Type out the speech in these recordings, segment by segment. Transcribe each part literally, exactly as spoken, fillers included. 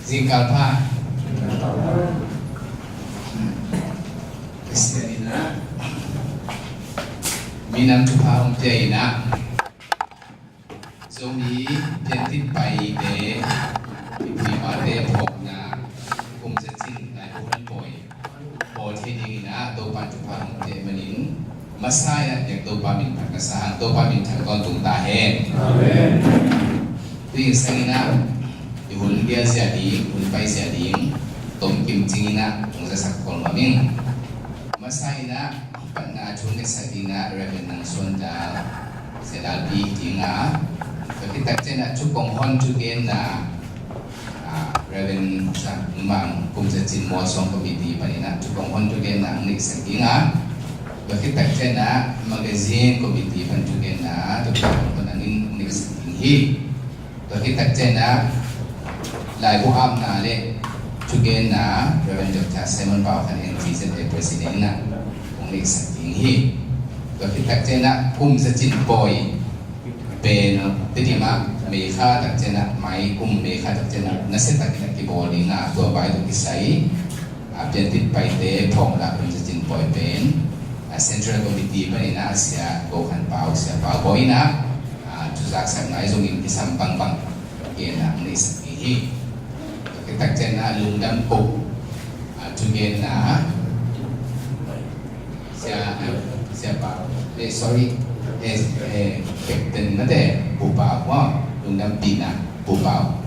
Zingkal pha. Pasian in ah minam thupha hong pia in ah, Zomi Piantit Paite i pu i pate phawkna kum za cin lai kum hong pawi bawl thei dingin ah Topa thupha hong pia manin, masa in ah Topa min phat ka sa hang, Topa min thang tawntung ta hen. Amen. Tu in sangin ah i hun gial zia ding, hun pai zia ding, tom kim cingin ah hong zasak khol ngam ing. Masa in ah patna thu ngetsak ding ah Reverend Nang Suan Dal, Sia Dal Pi ding a, tua khit tak ciang ah thu kong hon thugenna, ah, Reverend Sa Mang kum za cin mual suang committee panin ah thu kong hon thugenna ang neihsak ding a, tua khit tak ciang ah magazine committee pan thugenna tua khit tak ciang ah ang neihsak ding hi. Tua khit tak ciang ah laibu apna le thugenna Reverend Doctor Simon Pau Khan, N T Z A President in ah hong neihsak ding hi. Tua khit tak ciang ah kum za cin pawi pen, Tedim ah May kha tak ciang ah, mai kum May kha tak ciang ah nasia takin ah kibawl ding a, tua vai tawh kisai a Piantit Paite phawkna kum za cin pawi pen a Central Committee panin ah Sia Go Khan Pau, Sia Pau Baw in ah, a, thuzaksak ngai zongin kisam bangbang genna ang neihsak ding hi. Tua khit tak ciang ah Lungdam Kok, a, thugenna Sia, Sia Pau, eh, sorry, eh, eh, Captain mate, Pu Pau, oh, Lungdam Pina, Pu Pau.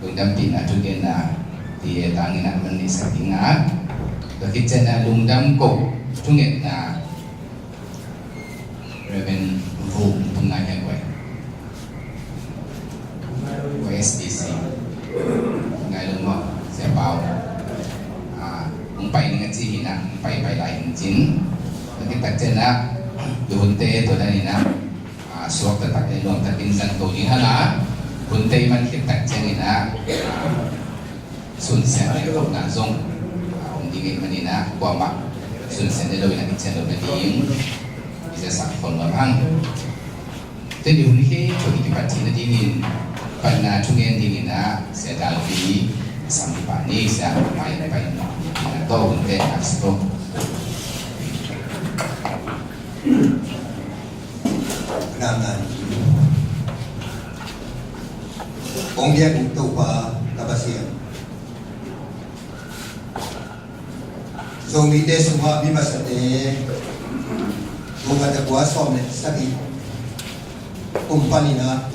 Lungdam Pina thugenna T A tangin ah man neihsak ding a. Tua khit ciang ah Lungdam Kok thungetna Reverend Vum Tung Ngai Hian Wai. Wai S B C. Ngai lung maw, Sia Pau. Ah, hong pai ning a ci hi na, hong pai Te tua dan in ah, ah, suakta tak le nuamtakin zang to ding hang a, hun tei man khit tak ciangin ah, ah, sunsiat le khopna zong, ah, om ding ahih manin ah, kuamah sunsiat le lo in ah kician lo nading i zasak khol nuam hang. Tuni hun hi khempeuh i kipat theih nadingin, panna thu ngen dingin ah, Sia Dalpi sam pah ni. Sia, mai pai in ah, tawh hun pen nak si ko. Kong biak uh Topa ka Pasian, Zomite sungah mi masate, tul khat za kua sawm le sagih kum panin ah,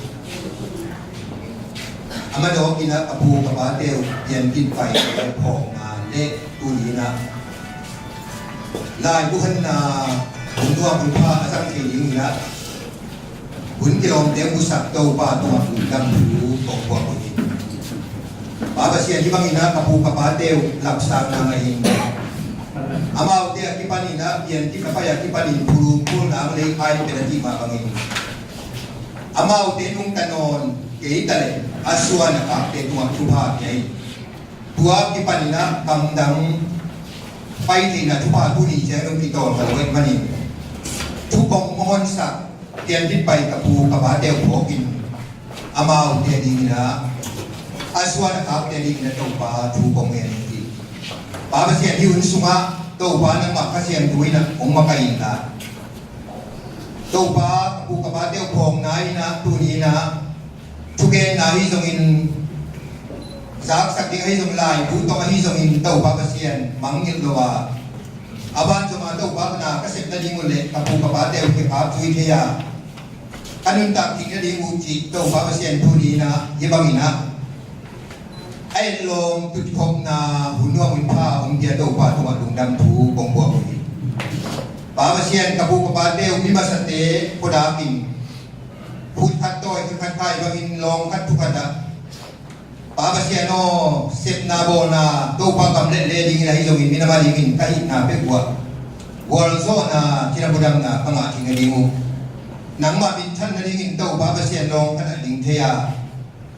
a madawk in ah ka pu ka pate uh pianpih paite phawkna le tuni in ah laibu hanna hun nuam hun pha a zang thei dingin ah hun kilawmte musak Topa tungah lungdam thu kong buak uh hi. Pa Pasian, hih bangin ah ka pu ka pate uh lapsakna ngah in, amaute a kipanin ah pianpih ka pai a kipanin phulung phulna ang lei khai pen a cih mah bangin, amaute nungta nawn kei ta leh a suan a kakte tungah thupha pia in, tua kipanin ah kamdang pai theihna thupha tuni ciang dong kitawng ka lo ahih manin, thu kong honsak, pianpih pai ka pu ka pate uh phawk in, amaute a dingin ah, a suan a kakte a dingin ah Topa thu kong ngen hi. Pa Pasian, hih hun sungah Topa nangmah Kha Siangtho in ah hong makaih in la, Topa ka pu ka pate uh phawkna in ah tuni in ah thugenna ahi zongin, zaksak ding ahi zong, laibu tawh ahi zongin, Topa Pasian, mangngilh lo a, a van zong a Topa ka na ka sep nading uh leh ka pu ka pate uh kikhap zui thei a, ka nuntak kik nading uh cih Topa Pasian tuni in ah hih bangin ah a etlawm tutkhopna hun nuam hun pha hong pia Topa tungah lungdam thu kong buak uh hi. Pa Pasian, ka pu ka pate uh mi masate khuadakin, phut khat tawi khat khai bangin lawng khat thu khat ah, Pa Pasian aw, sepna bawlna Topa kam le le dingin ahi zongin, minam a dingin ka hihna pek uh ah gualzawhna, thina budamna ka ngah theih nading uh, nangmah minthan nadingin Topa Pasian lawng khat ah ding thei a,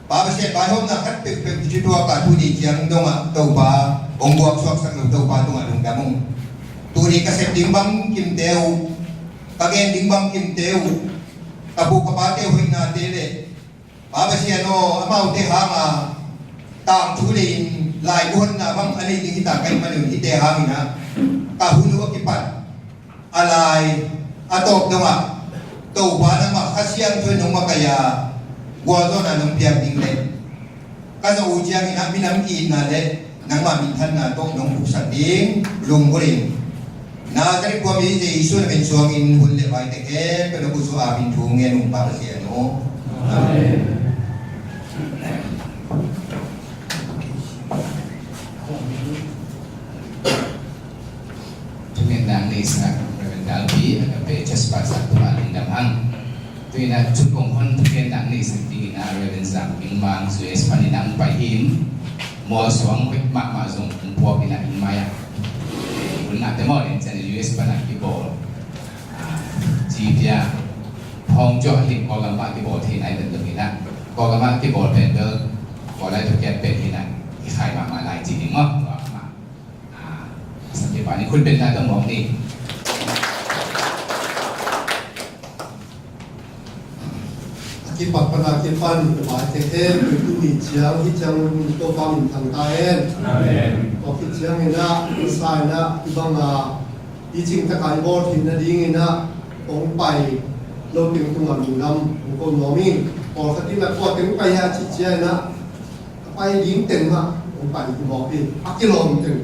Pa Pasian vaihawmna khat peuhpeuh i thutuak a, tuni ciang dongah Topa hong buaksuaksak lo Topa tungah lungdam ung. Tuni ka sep ding bangkimte uh, ka gen ding bangkimte uh, ka pu ka pate uh hoihnate le, Pa Pasian aw, amaute hanga tangthu le in laibu hanna bang a nei ding hita ka hih manin, hihte hangin ah ka hun uh a kipat a lai a tawp dongah Topa nangmah Kha Siangtho in nong makaih a, gualzawhna nong piak ding le ka zawh uh ciangin ah minam ki-itna le nangmah minthanna tawh nong puksak ding lunggulh in, Nazareth khua mi Jesu na min suangin hun le vaite khempeuh na kut suah a min thu ngen ung, Pa Pasian aw. Amen. Thugen dang neihsa Reverend Dalpi, Agape Church Pastor, tua lungdam hang. Tua in ah thu kong hon thugen dang neihsa ding in ah Reverend Zam Ming Mang, U S panin ah hong pai hi. Mualsuang hoih mahmah zong hong puak in ah, inn mai ah. Hun nate maw, en ciang U S pan ah kibawl, ah, ci pia, hong cuah hi, Kawlgam ah kibawl thei nai vet lo in ah. Kawlgam ah kibawl pen bel Kawllai thukiat pen hi in ah, i khai mahmah lai ci ding maw. Tua mah. Ah, a sakhi pa ni khut beng ta tawh mawk ni. A kipat pan a kipan, a bai khempeuh tuni ciang, hih ciang Topa min thang ta hen. Amen. Tua khit ciangin ah, sa in ah, hih bang a i cing tak a i bawl theih nadingin ah hong pai lo teng tungah lungdam hong ko nuam ing. Pawlkhat in ah kua teng pai hia cih ciangin ah, a pai ding teng mah hong pai hi mawk hi. A kilawm teng,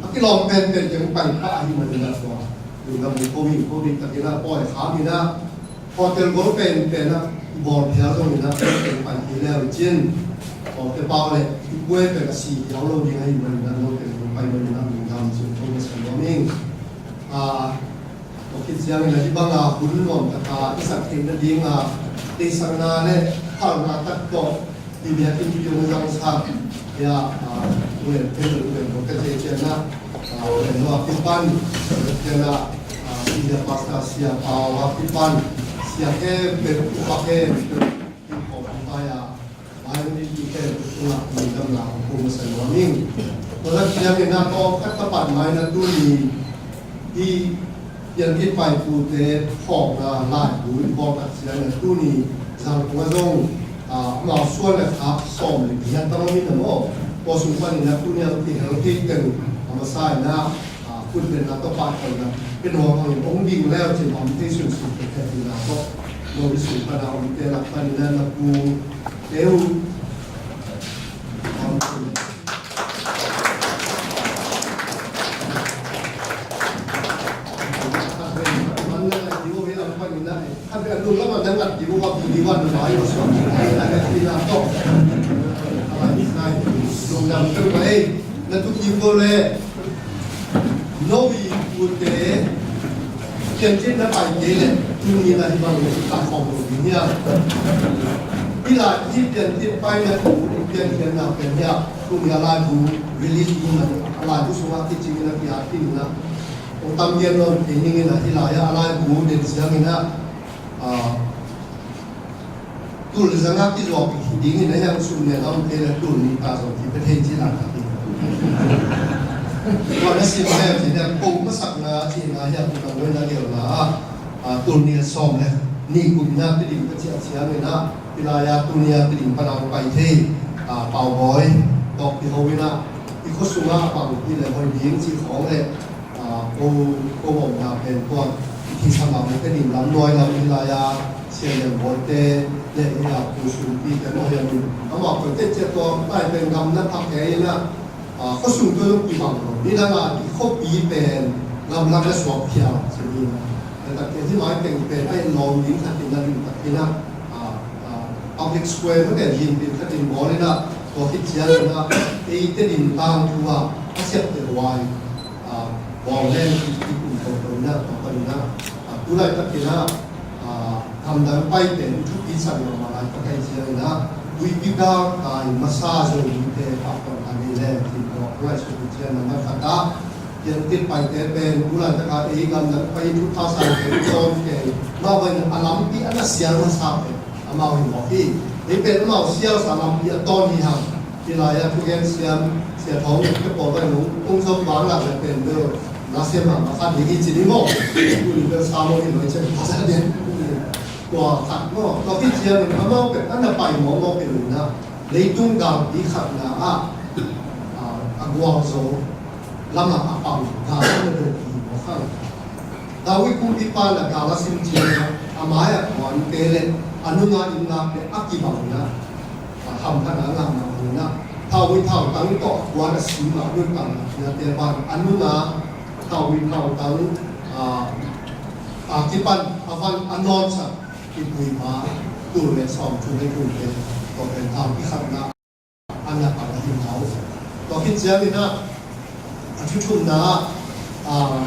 a kilawm penpen teng hong pai pah ahih manin ah, tua lungdam hong ko ing. Ko ding takin ah pawi kham in ah, hotel gol penpen ah i bawl phial zongin ah, note pai hi leu cin, hotel pau le i kuai pen a si hiau lo ding ahih manin ah, note hong pai manin ah lungdam cih hong ko masa nuam ing. Ah, Tua khit ciangin ah hih banga hun nuam taka i sak theih nadinga, teisakna le phalna tak tawh i biakinn i hong zangsak, hia, ah, U N Pen, U N Pen ka ciah ciangin ah, ah, U N Pen a kipan, U N Pen a, ah, Senior Pastor Sia Pau a kipan, sia khempeuh, upa khempeuh, in kong pai a, mai ni ki khempeuh tungah lungdamna kong ko masa nuam ing. Tua lak ciangin a tawm khat ka pan mai na tuni, i pian i paipute phawkna laibu i bawltak ciangin a tuni Zangkong a zong, ah, amau suan le khak sawm le giat tang om in a maw. Tua sung panin a tuni a kihel thei teng a masa in a, ah, khut beng a tawh pahtawi na pia nuam hangin hong ding leu cin om thei sunsun pekpek ding a tawh, no i sung pan a omte lak panin a na pute uh, Novi pute piancil na pai kei leh tuni na hi bang le ta khawm lo ding hiam? I lai hi piancil pai na tu piancil na pen hiam? Tuni a laibu release ding na a laibu sungah kicing na pia kin na. Ong tam gen lo kei ning na hi lai a laibu den siang na. Ah, tul zanga kizuak dingin a hiang sum ne lam te le tul ni ta zong ki pe thei ci la ta ding. Tua na sim le ci ne ko masakna ci na hiang ko na le na, a, tul ni sawm le ni kum na ti ding ka ci a ci a ni na, ti la ya tul ni a ti ding pa na pai thei, a, Pau Boy, tok ti ho ina, i ko sunga a pang ti le hoi ding ci khong le, a, ko, ko omna pen tua, i thi sama mo te ding lam nuai lam i la ya, Sia Lian Bolte le i a pu sum pi te mo hiam in. Amau ko te cia tua, tai pen gam na phak ke ina, a, ko sum tua luk pi bang lo. Ni dang a, i ko pi pen gam lak na suak phial, cia ni na. Na tak ke hi mai teng pen, ai lawm ding khat in na ding tak ina, a, a, public square mo te ding ding khat in bawl ina, tua khit cia ina, ei te ding tang tua, a siap te huai. A, bawng leng ki, ki kum to to na, to to na. A, tu laitak ina, a, hamdang pai pen thupi sak lo ma lai ka kai cia ina. Tuipi ka kai masa zo ni te pa to na ni leng ki to lai su ki cia na ma kata. Yan tit pai te pen tu laitak a ei hamdang pai thu pha sa te ton ke. Ma bai na a lampi ana sial masa pen. Amau hi mawk hi. Ei pen amau sial sa lampi a ton hi hang. Hi lai a thugen siam, sia thawng ka pawl bai nung, kung zong bang lak le pen bel, na siam hang a khat ding hi ci ding maw. Uni bel sa maw hi loi cian pa sa den. Tua khat maw, tua khit ciangin amau pen, ana pai maw maw pen na, leitung galpi khatna ah, ah, a gual zo, lamah a pang, gal ana dot hi maw khang. David kumpipa na gal a sim ciangin, a mai a kuante le, a nunga inn ngakte a kibangna, a hamkhat a ngakna bangna, thauvui thautang tawh a kuan a sim a nuntakna te ban, a nunga thauvui thautang, a, a kipan, a van a nawnsak, i puipa, tul le sawm thum le thum te, tua pen thau i khatna. An na pang hi mau. Tua khit ciangin ah, a thu thumna ah, ah,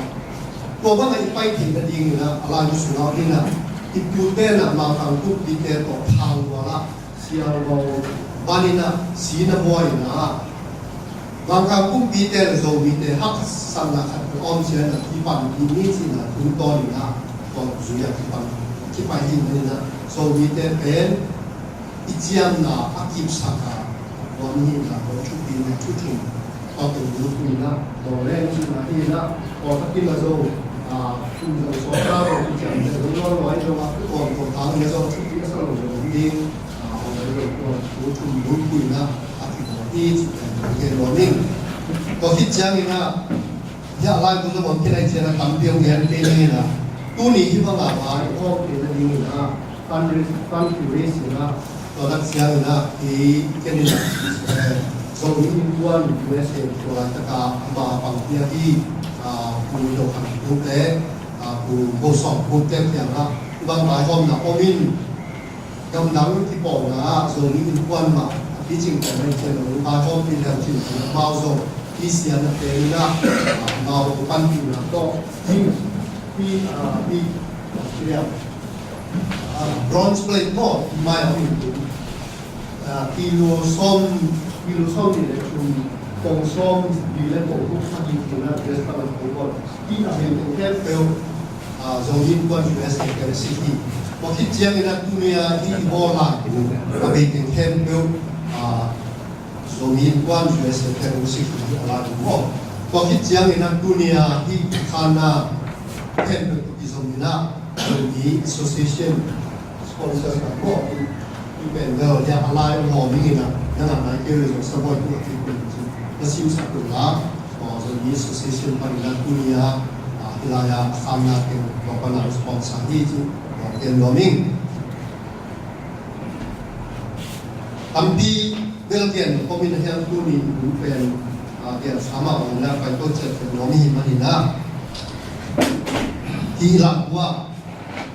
tua bang a i pai theihna dingin ah, a lai mu sungah in ah, i pute na Mangkang kumpite tawh thang lual ah, sialvo ban in ah, si na buai in ah, Mangkang kumpite le Zomite haksatna khat ka om ciangin ah, i pan i ni cihna tungtawn in ah, tua zui ah kipan, kipai hi in ah, Zomite pen, i ciamna a kipsak a, tua mi hihna tua thupi na thu thum, tua pen lu thum na, tua leng cihna hi na, tua takin a zo, a, thum zo sawt na zo i ciam te zo lo lo ai zo a, tua tua tang na zo thupi a sa lo zo ding, a, tua lo lo tua lu thum lu thum na, a ki tua hi cih pen tua ke lo ding. Tua khit ciangin a, Hih a laibu zong om khin a i cian a tampi hong gen kei ning in a, tuni hih bang a vai hawm kei nading in a, fund raise, fund raise in a, tua lak ciang in a, kei ken in a, eh, Zomi Innkuan U S A tua laitak a ama pang hi a hi, ah, Pu Do Khang Tung te, ah, Pu Bo Sawm Tung te kiang a, hih bang vai hawmna om in, Gamdang kipawlna ah Zomi Innkuan mah a picing pen a i cian lo, vaihawmpi leu cin pen amau zong i sian a pen in ah, amau panpihna tawh pi, pi, ah, pi, ah, pi liam, ah, bronze plate maw, mai a pi, ah, kilo sawm, kilo sawm nih le thum, pong sawm nih le pong thum a pi pi na, dress pan a pi pong, pi a pi pong khempeuh. Ah, Zomi Innkuan U S A Fellowship hi. Tua khit ciangin ah tuni-a hih i bawl lai uh a bei teng khempeuh, ah, Zomi Innkuan U S A Fellowship hi a lai uh maw. Tua khit ciangin ah tuni-a hih i khanna khempeuh tawh kizom in ah Zomi Association sponsor kan maw. I pen bel hia a lai hong hawm ing in ah, na ngai kei leh zong sabuai tung a kei kun cin na siusak un la. Aw, Zomi Association panin ah tuni-a, ah, hih lai-a a khanna teng tua pan a sponsor hi cin, aw, gen nuam ing. Tampi bel gen nuam in ah hiang tuni-in pen, ah, gen sa mah ong na pai to ciat gen nuam hi manin ah. Hih lam uh ah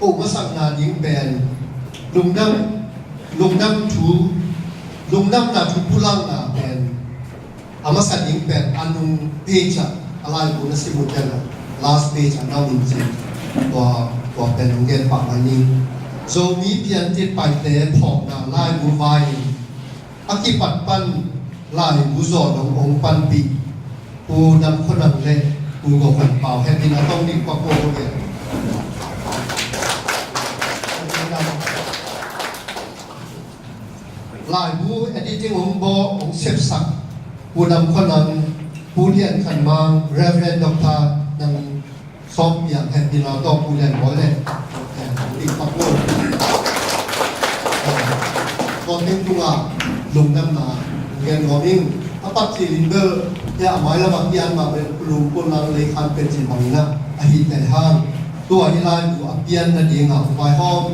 ko masakna ding pen lungdam, lungdam thu, lungdamna thu pulakna pen a masa ding pen a nung page ah a laibu na sim uh ciang ah last page ah na om in cin tua, tua pen hong gen pah mai ning. Zomi Piancil Paite phawkna laibu vai in a kipat pan laibu zawn hong, hong panpih Pu Dam Khua Nang le Pu Go Khan Pau, hehpihna tawng ding pakua ko ve. Laibu editing hong bawl, hong sepsak Pu Dam Khua Nang, Pu Lian Khan Mang, Reverend Doctor Nang Sawm Piang, hehpihna tawh Pu Lian Bawi le, eh, Pu Ding Pak Bawi. Eh, tua teng tungah lungdamna gen nuam ing. A pat cil in bel, hia a mailam ah pian mah bel, Pu Lum Pun Lang Lei Khan Pen cih bangin ah, a hih teh hang. Tua hih lai bu a pian nadingah, vaihawm,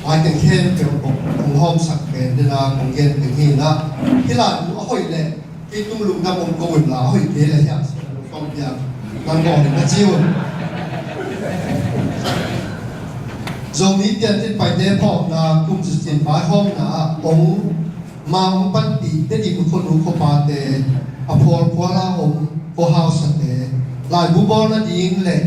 vai teng khempeuh bawk, hong hawmsak pen, dena, hong gen pen hi na. Hih lai bu a hoih leh, kei tung lungdam om ko un la, a hoih kei leh hiah, kong piang, nang bawng in na ci un. Zomi Piancil Paite phawkna kum zucin vaihawmna ah hong, ma hong panpih Tedim khuanu khuapate, a phual phual a om khuahausate, laibu bawl nading le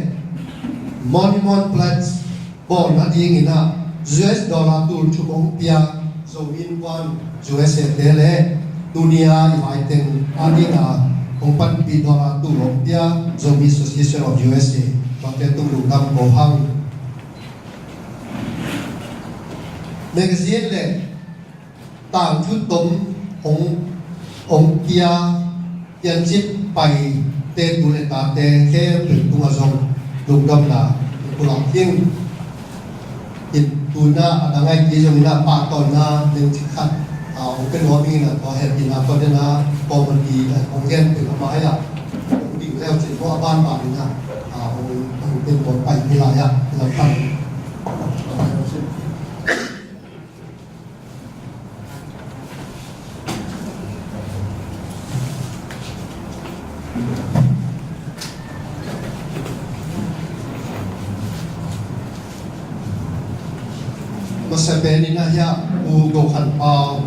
Monument Plaques bawl nadingin ah U S dollar tul thum hong pia Zomi Innkuan U S A te le tuni-a i vai teng a dingin ah hong panpih dollar tul hong pia Zomi Association of U S A, tuate tung lungdam ko hang. Magazine le tangthu tom hong, hong pia Piancil Paite tu le tate khempeuh tungah zong lungdamna i pulak hi ing. Tuni-a a dang ahih kei zongin ah pahtawinak leng cik khat, ah, hong pia nuam ing a, tua hehpihna tua dena committee, ah, hong gen peuh a mai-ah hong ding leu cin maw, a banban in ah, ah, hong, hong pia nuam pai hi lai-ah, hi lam pan. Masa pen in ah hiah Pu Go Khan Pau,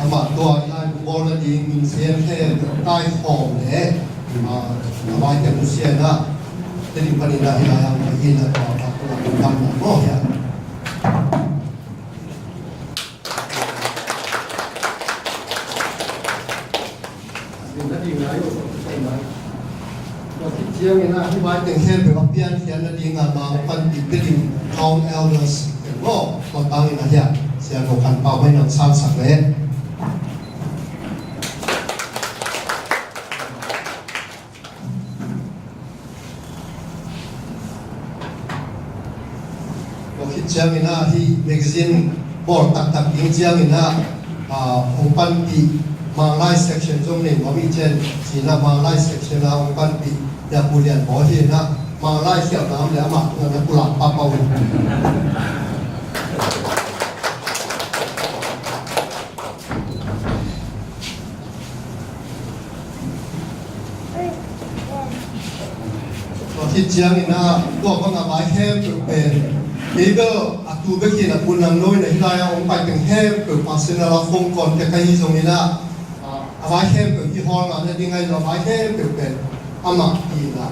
amah tua i lai bu bawl nading min sian khe kai khawm le, ah, a vai teng bu sian ah, te ding pan in ah hi lai ang hi na tua, tua, tua, tua, tua, tua, tua, tua, Tua khit ciangin ah hih vai teng khempeuh a piankhiat nading a ma panpih Tedim Town Elders teng maw, tua tangin ah hiah Sia Go Khan Pau mai nang sangsak le. Tua khit ciangin ah hih magazine bawl taktak ding ciangin ah, ah, hong panpih Manglai section zong nei nuam hi cian, cin ah Manglai section ah hong panpih Pu Lian Bawi hi in ah, Manglai khialhna om leh amah tungah na pulak pahpah un. Tua khit ciangin ah tua bang a vai khempeuh pen, kei bel a tu bek hi in a, Pu Nang Nawi in ah hih lai-ah hong pai teng khempeuh personal a phone contact ka hi zongin ah, a vai khempeuh hih hall ah na ding ahi lo, a vai khempeuh pen amah hi in ah,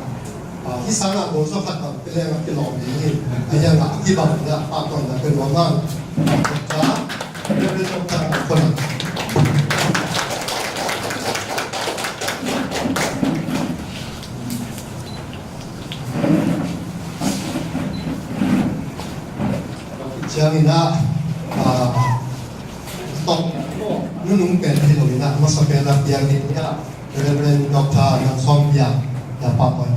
ah, hih sangah gol zaw khat bang pia leng a kilawm ding hi. A hiangah a kibang in ah pahtawinak pia nuam hang. Tua, Reverend Doctor Nang Khua Nang. Inah, ah, tok nunung pen hi lo inah, masa pen a piang hi inah, Reverend Doctor Nang Sawm Piang, ya pa poi.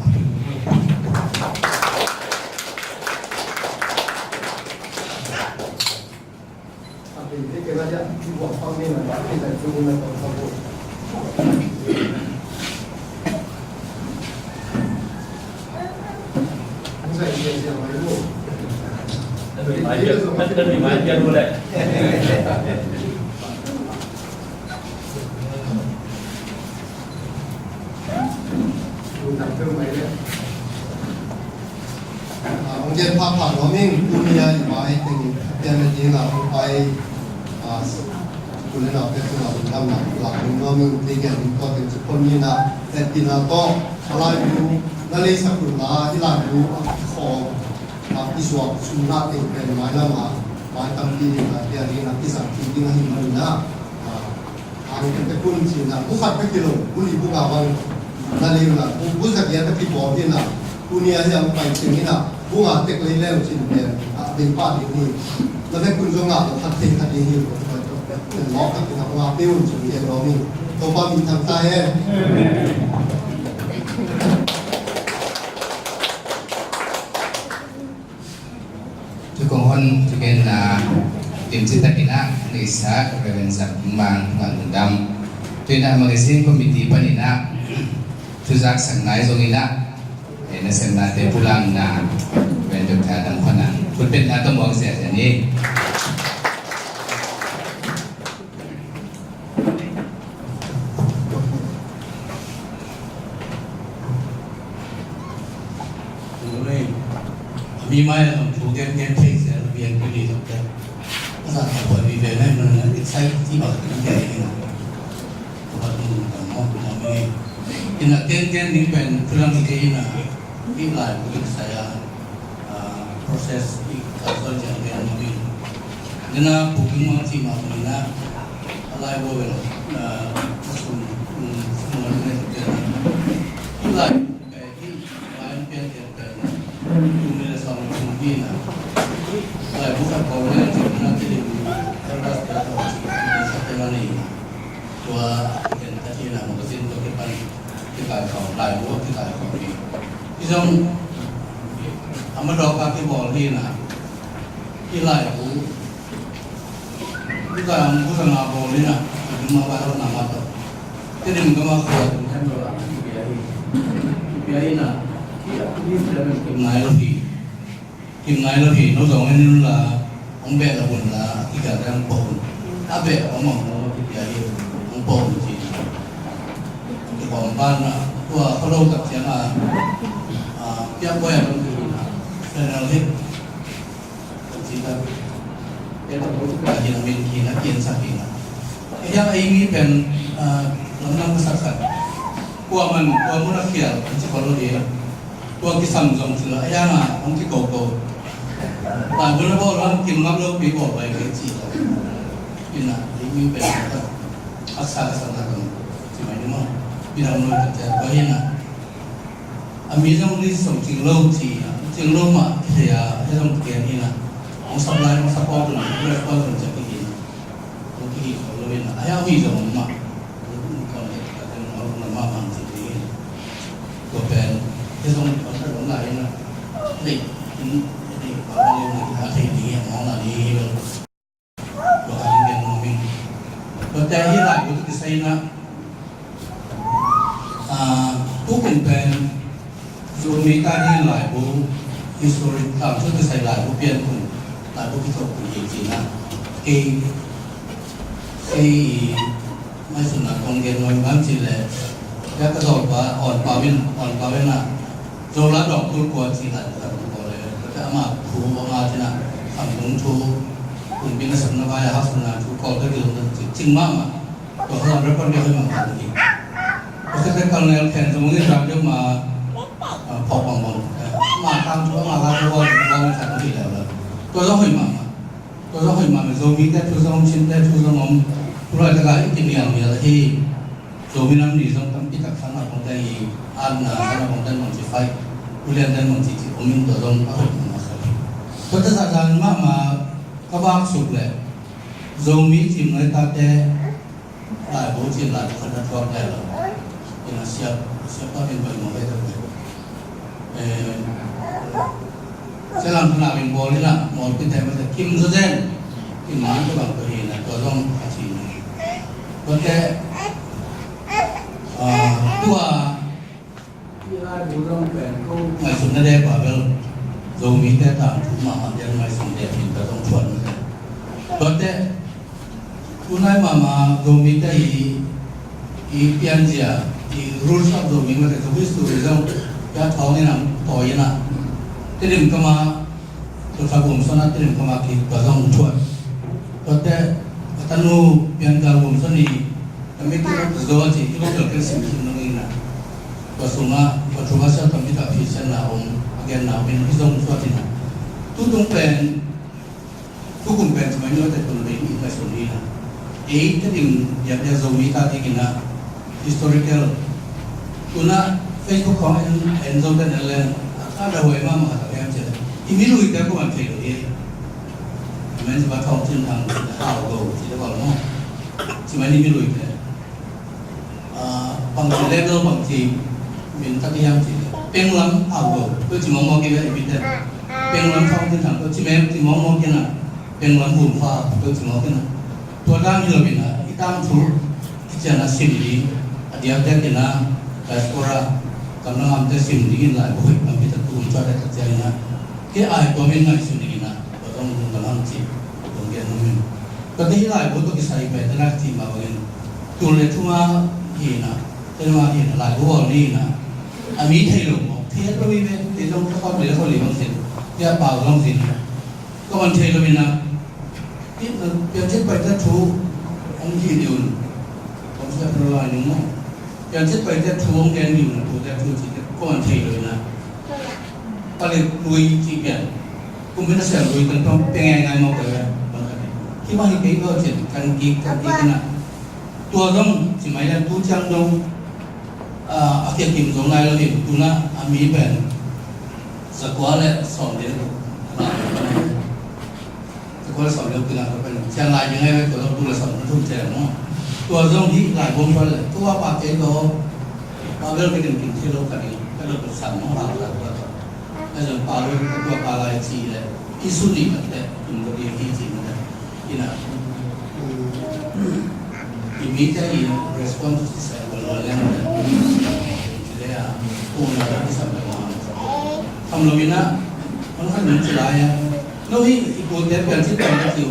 Ong gen phapha nuam ing, tuni a i mai teng pian na ding a ong pai, ah, kul le nau te tungah lamna lak ding nuam ing, tei gen ding tua teng cu phone ni na, tek tina tawh a laibu na leisak un la, i laibu a kikhawm, ah, i zuak sumna teng pen mailam a mai tampi ding a, tia ding a, kisam ding a hi man na, ah, ang te kun cina, bu khat ka kilo, bu li bu nga bang na lei la, bu, bu zagiat ka kibawl hi na, tuni a hiam pai cing hi na, bu nga tek lei leu cin pen, a, bei pa ding hi. Na vek kun zong nga lo khat thei khat ding hi lo, lo khat ding a, nga pe un cin gen lo mi. Topa min thang ta hen. Cu kong hon cu gen na, lim citakin ah neihsa Reverend Zam Hing Mang Van Lungdam. Tuin ah magazine committee panin ah thuzak sak nai zongin ah, eh, nasepnate pulakna Reverend Doctor Dam Khuan Nang khutbetna tawh muak ziahziah ni. Mi mai a zong thu gen gen thei sia, a biang tu ni zong te. A sa ta poi mi ve nai man na excited ti ba kan ke ni na. Ko ba tu na mo mo mi. Ina gen gen ni pen thu lang ke ina. Ki lai ko ki sa ya. Ah, process i ka sol jang gen mo mi. Nena booking mo ti ma mi na. A lai bo ve lo. Ah, sum, mm, sum mo ni ke. Ki lai. Hih zong a madawk a kibawl hi na, hih laibu, hih zong hong gu zong a bawl hi na, a ding mah vai hau na mah tawh. Tedim ka mah khua tung hem lo la, kipia hi. Kipia hi na, hih a kipia hi kim nai lo hi. Kim nai lo hi, no zong hen in la, hong beh la hun la, a kikal dang pah hun. A beh a mah hong kipia hi, hong pah hun ci. Kipawm pan na, tua kha lo tak ciang a, a, piak buai a dong hi na, final hit. Kan ci ta. Pia ta ko ka hi na min ki na kian sa ki na. Hiang ei mi pen, ah, lam lam ka sak khat. Kua man, kua mun a kial, kan ci ko lo dia. Kua kisam zong ci lo, a hiang a, hong ki ko ko. Lai bu na bo lam, kim ngam lo pi bo bai ke ci lo. Ina, ei mi pen ka. Aksa ka sa na kan. Ci mai ni mo. Ina mo ka te ko hi na. A mi zong list zong cing lo ci, cing lo mah thei a, hei zong kian hi na. Hong supply, hong support lo, hong respond lo ci a kihi na. Hong kihi khol lo hi na. A hia mi zong mah. Hong kon le ka ten hong na mah mang ci hi. Ko pen, hei zong hong ka zong lai hi na. Lei, in, in, pa le na, a thei ni, hong na ni hi lo. Tua ka hong gen nuam ing. Tua te hi laibu tu kisai na, ah, tu kum pen Zomi ta hi laibu history tam tu kisai laibu pian kum laibu kithok kum hi ci na. Kei, kei mai sun na kong gen nuam bang ci le. Ya ka zol pa, on pa win, on pa win na. Zola dawng kul kua ci lai ka dawng kua le, ka ama thu, ama ci na, kham dong thu, kumpi na sam na vai, ha sam na thu, kol ka dil na ci, cing ma ma. Tua ka lam record dia hoi ma ma ni. Tua ka te kal nel khen, zong ni ram dia ma, ah, phok bang bang. Ma tang thu, ma la thu, bang bang sa thu di la la. Tua zong hoi ma ma. Tua zong hoi ma ma, Zomi te thu zong, Chin te thu zong om. Thu lai ta ka i ki mial mial hi. Zomi nam ni zong tampi tak sang a kong te i, an na sang a kong te mong ci fai. Ulian te mong ci ci, om in tua zong a hoi ma ma sa. Tua ta sa zan ma ma, Ka vak suk leh Zomi cimnuai tate laibu cin laibu khat na thuak lai lo. Ina siap siap pa min pai mawk ai tak. Sia Lam Thang Nau in bawl ina mawl pite mate kim zaw zen. Ina ka bang ka hi na tua zong a cin. Tua te tua Ngaihsutna dek pa bel Zomite tangthu mahmah dek ngaihsut dek in ka zong thuan mate. Tuate tunai mahmah Zomite i i pianzia i rules of Zomi mate ka history zong ya thawng ina tawi ina Tedim kama Tua sa gum sona Tedim kama ki tua zong thuan. Tuate a tanu pian ka gum soni kami tu tu zo ci i bang kel sim sim nong ina. Tua sunga tua thunga sa kami ta phi sen na om again na om in i zong thuan ina. Tutung pen tukum pen sumai ni wate tun le ni ngai soni ina. Ei Tedim ya ya Zomi ta ti ina. Historical. Tuna Facebook khong en en zo ten en leng a da huai ma ma ta em che. I mi lui te ko man thei lo ye. Men ba thong chin thang hau go ci da ba mo. Ci ma ni mi lui te. A bang ci le lo bang ci min ta yang ci. Peng lam hau go. Ko ci mo mo ki le i mi te. Peng lam thong chin thang ko ci me ci mo mo ki na. Peng lam bum fa ko ci mo ki na. Tua dan hi lo ina i tangthu kician a sim ding a diakdiak ina diaspora kam na ngamte sim ding in laibu hoih lampi ta tum cuat a kician ina ke ai tua min ngaihsun ding ina tua zong lungdam hang ci lunggen numin. Tua te hi laibu tua kisai pai te nak ci ma bangin tul le thuma hi ina te ma hi ina laibu bawl ni ina a mi thei lo mo thei lo i ve te zong ka kawm le kawm le bang sin te a pau zong sin. Ka man thei lo ina Piancit paite thu hong hi dih un. Hong sia pro lai ning maw? Piancit paite thu hong gen dih un, tute thu cite ko man thei lo ina. Palik lui ci pian. Kum ina siam lui kan tong pia ngai ngai maw ka ya. Ki ma hi kei ko cin kan kik kan kik ina. Tua zong ci mai lam tu ciang zong a kia kim zong ngai lo hi tuna a mi pen zakua le sawm ding. Te kua le sawm le kua na ka pen cian lai ding ai tua zong tu le sawm na thum cian maw? Tua zong hi lai bom tua le tua pa kei lo pa bel ka ding kin thei lo ka ding ka lo sam maw la la tua tua. Ka zong pa lo tua pa lai ci le i su ni ka te kin ko ding hi ci na le ina. I mi te i response ci sa ko lo le na le. Ci le a ku na ka sam le ma. Kam lo ina man kan ci lai a. No hi i kul te pian ci pian ka tiu.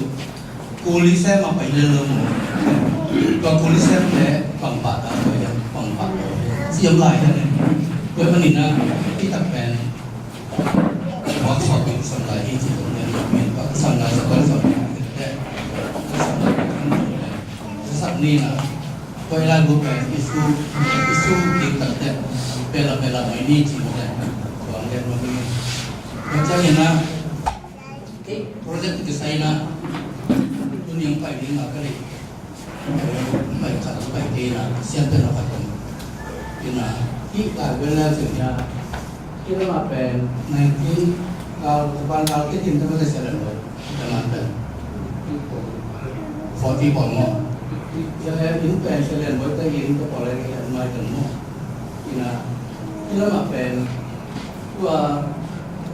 Kul i sem a pai le lo mo. Tua kul i sem te pang pa ta ko ya pang pa ko. Siam lai ya ne. Ko man ina i tak pen. Workshop i sam lai i ci lo ne. Min pa sam lai sa ko sam. Te. Sam lai. Sa ni na. Ko i lai bu pen i su i su ki tak te. Pela pela mai ni ci mo te. Ko ang den mo ni. Ko ca ni na. Project kisai na tuni hong pai ding a ka lei pai khat hong pai kei na sian pen a khat hong ina hih lai vel lai sin ya kina ma pen nineteen kal Japan kal kitin ta ma ta sian pen ta ma pen forty pon mo ya in pen sian pen ta in ta pon lai sian mai pen mo ina kina ma pen Tua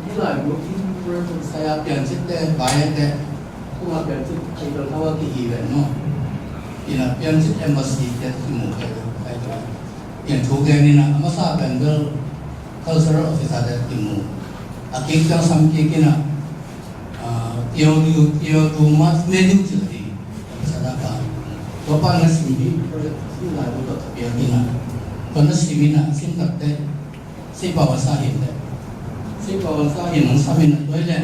i laibu i project saya piancit te, bai te, kuma piancit kai dol hawa ki hi ven mo. Ina piancit embassy te ki mu kai kai dol. Pian thu gen ina a masa pen bel cultural officer te ki mu. A kik jang sam kik ina Teodu, Teodu Mat Medu cil di. Pasal apa? Tua pa na sim di project sim laibu tua tapi a kina. Tua na sim ina sim tak te. Seipawan sa hin le Seipawan sa hin hong sam in a tuai le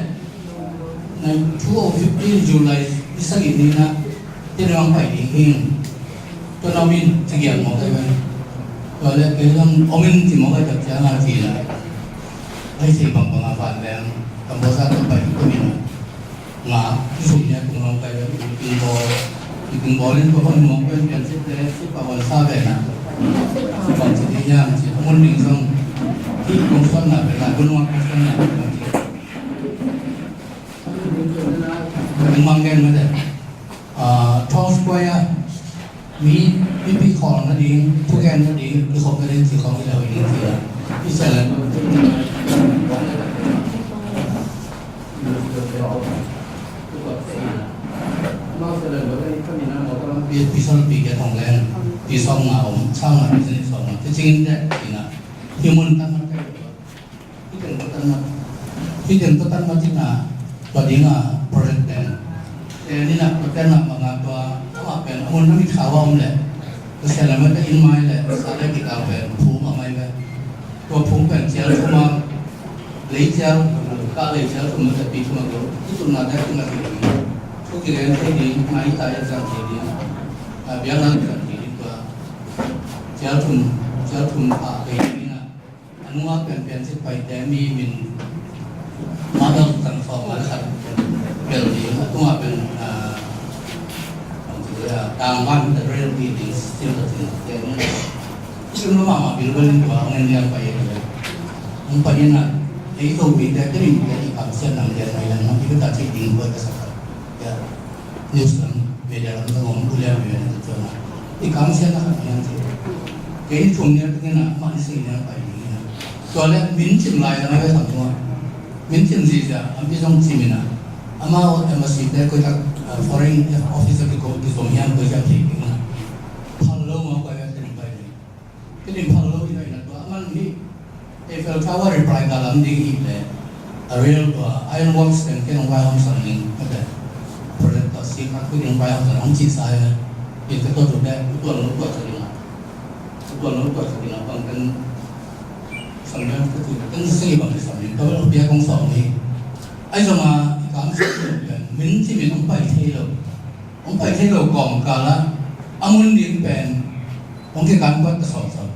nine two oh fifteen July ni sagih ni na Tedim hong pai ding hi. Tua na om in ci giat mawk ai ven. Tua le kei zong om in ci mawk ai tak ciang a ci na ai sei bangbang a van leng Kamboja tua pai ding tua min a Nga, i sum nia tung hong kai i tung bawl, i tung bawl in tua hong mong pen pian sit le sit pa hong sa ve na. Sit pa sit i hiam sit a mun ding song. Ki kong suan na pen na, kun wang kong suan na pen na. Mang gen mate. Ah, Town Square ah mi, mipi khawl nading, thugen nading, i khop nading ci khawng i leu i ding ci a. I sa le. Pi, pi sawm pi giat hong leng, pi sawm nga om, sawm nga pi sawm nga. Te cingin te, ina. Hi mun tan mate. Hih teng tua tan mah, hih teng tua tan mah cihna, tua dinga project pen. Te ni na tua tan mah banga tua, amah pen, a mun na mit kha a om leh. Tua sia lam te inn mai leh, sa le kikal pen, phum a mai ve. Tua phum pen cial thum a, lei cial, kah lei cial thum a te pi thum a gol. Hih thum na te thum a thei ding. Thu kilen thei ding, mai ta exam thei ding. A biakna exam thei ding tua. Cial thum, cial thum a thei ding na. A nungah pen piancil paite mi min mah dong tang sawm a khat bel ding, a tungah pen, ah, bang ci a, tangvan the real deal is still the thing. Sim lo mahmah bilbel in tua hong en liang pai e. Hong pai in a, ei Zomite te ring te i kamsiat nang lian mai lang, i beta ci ding buai ka sa khat. Ya. News lam, media lam zong om, ulian media lam zong om. I kamsiatna khat hiam cih. Kei thum nia tengin a, mah ni sei nia pai ding ina. Tua leh min cim lai lam a ve tham tua. Min cim zihziah, a mi zong cim ina. Amau embassy te koi tak, ah, foreign office a kiko, kizom hiam koi tak thei ding ina. Phal lo mah koi a thei ding pai ding. Kei lim phal lo hi na tua, a man hi. Eiffel Tower reply ka lam ding hi le. A real tua, iron works ten ken hong vai hong sang ding, kate. Project tua si khat kui ding vai hong sang, hong ci sa hi. Pi ka tua tu te, u tuan lo tua sa ding a. U tuan lo tua sa ding a, bang ten sang ding, ka tu, ten sa hi bang ten sang ding, ka vel pia kong sawng hi. Ai zong a, i kam sa ding, min ci min hong pai thei lo. Hong pai thei lo kawmkal ah a mun ding pen hong kikan kuat ta sawmsawm.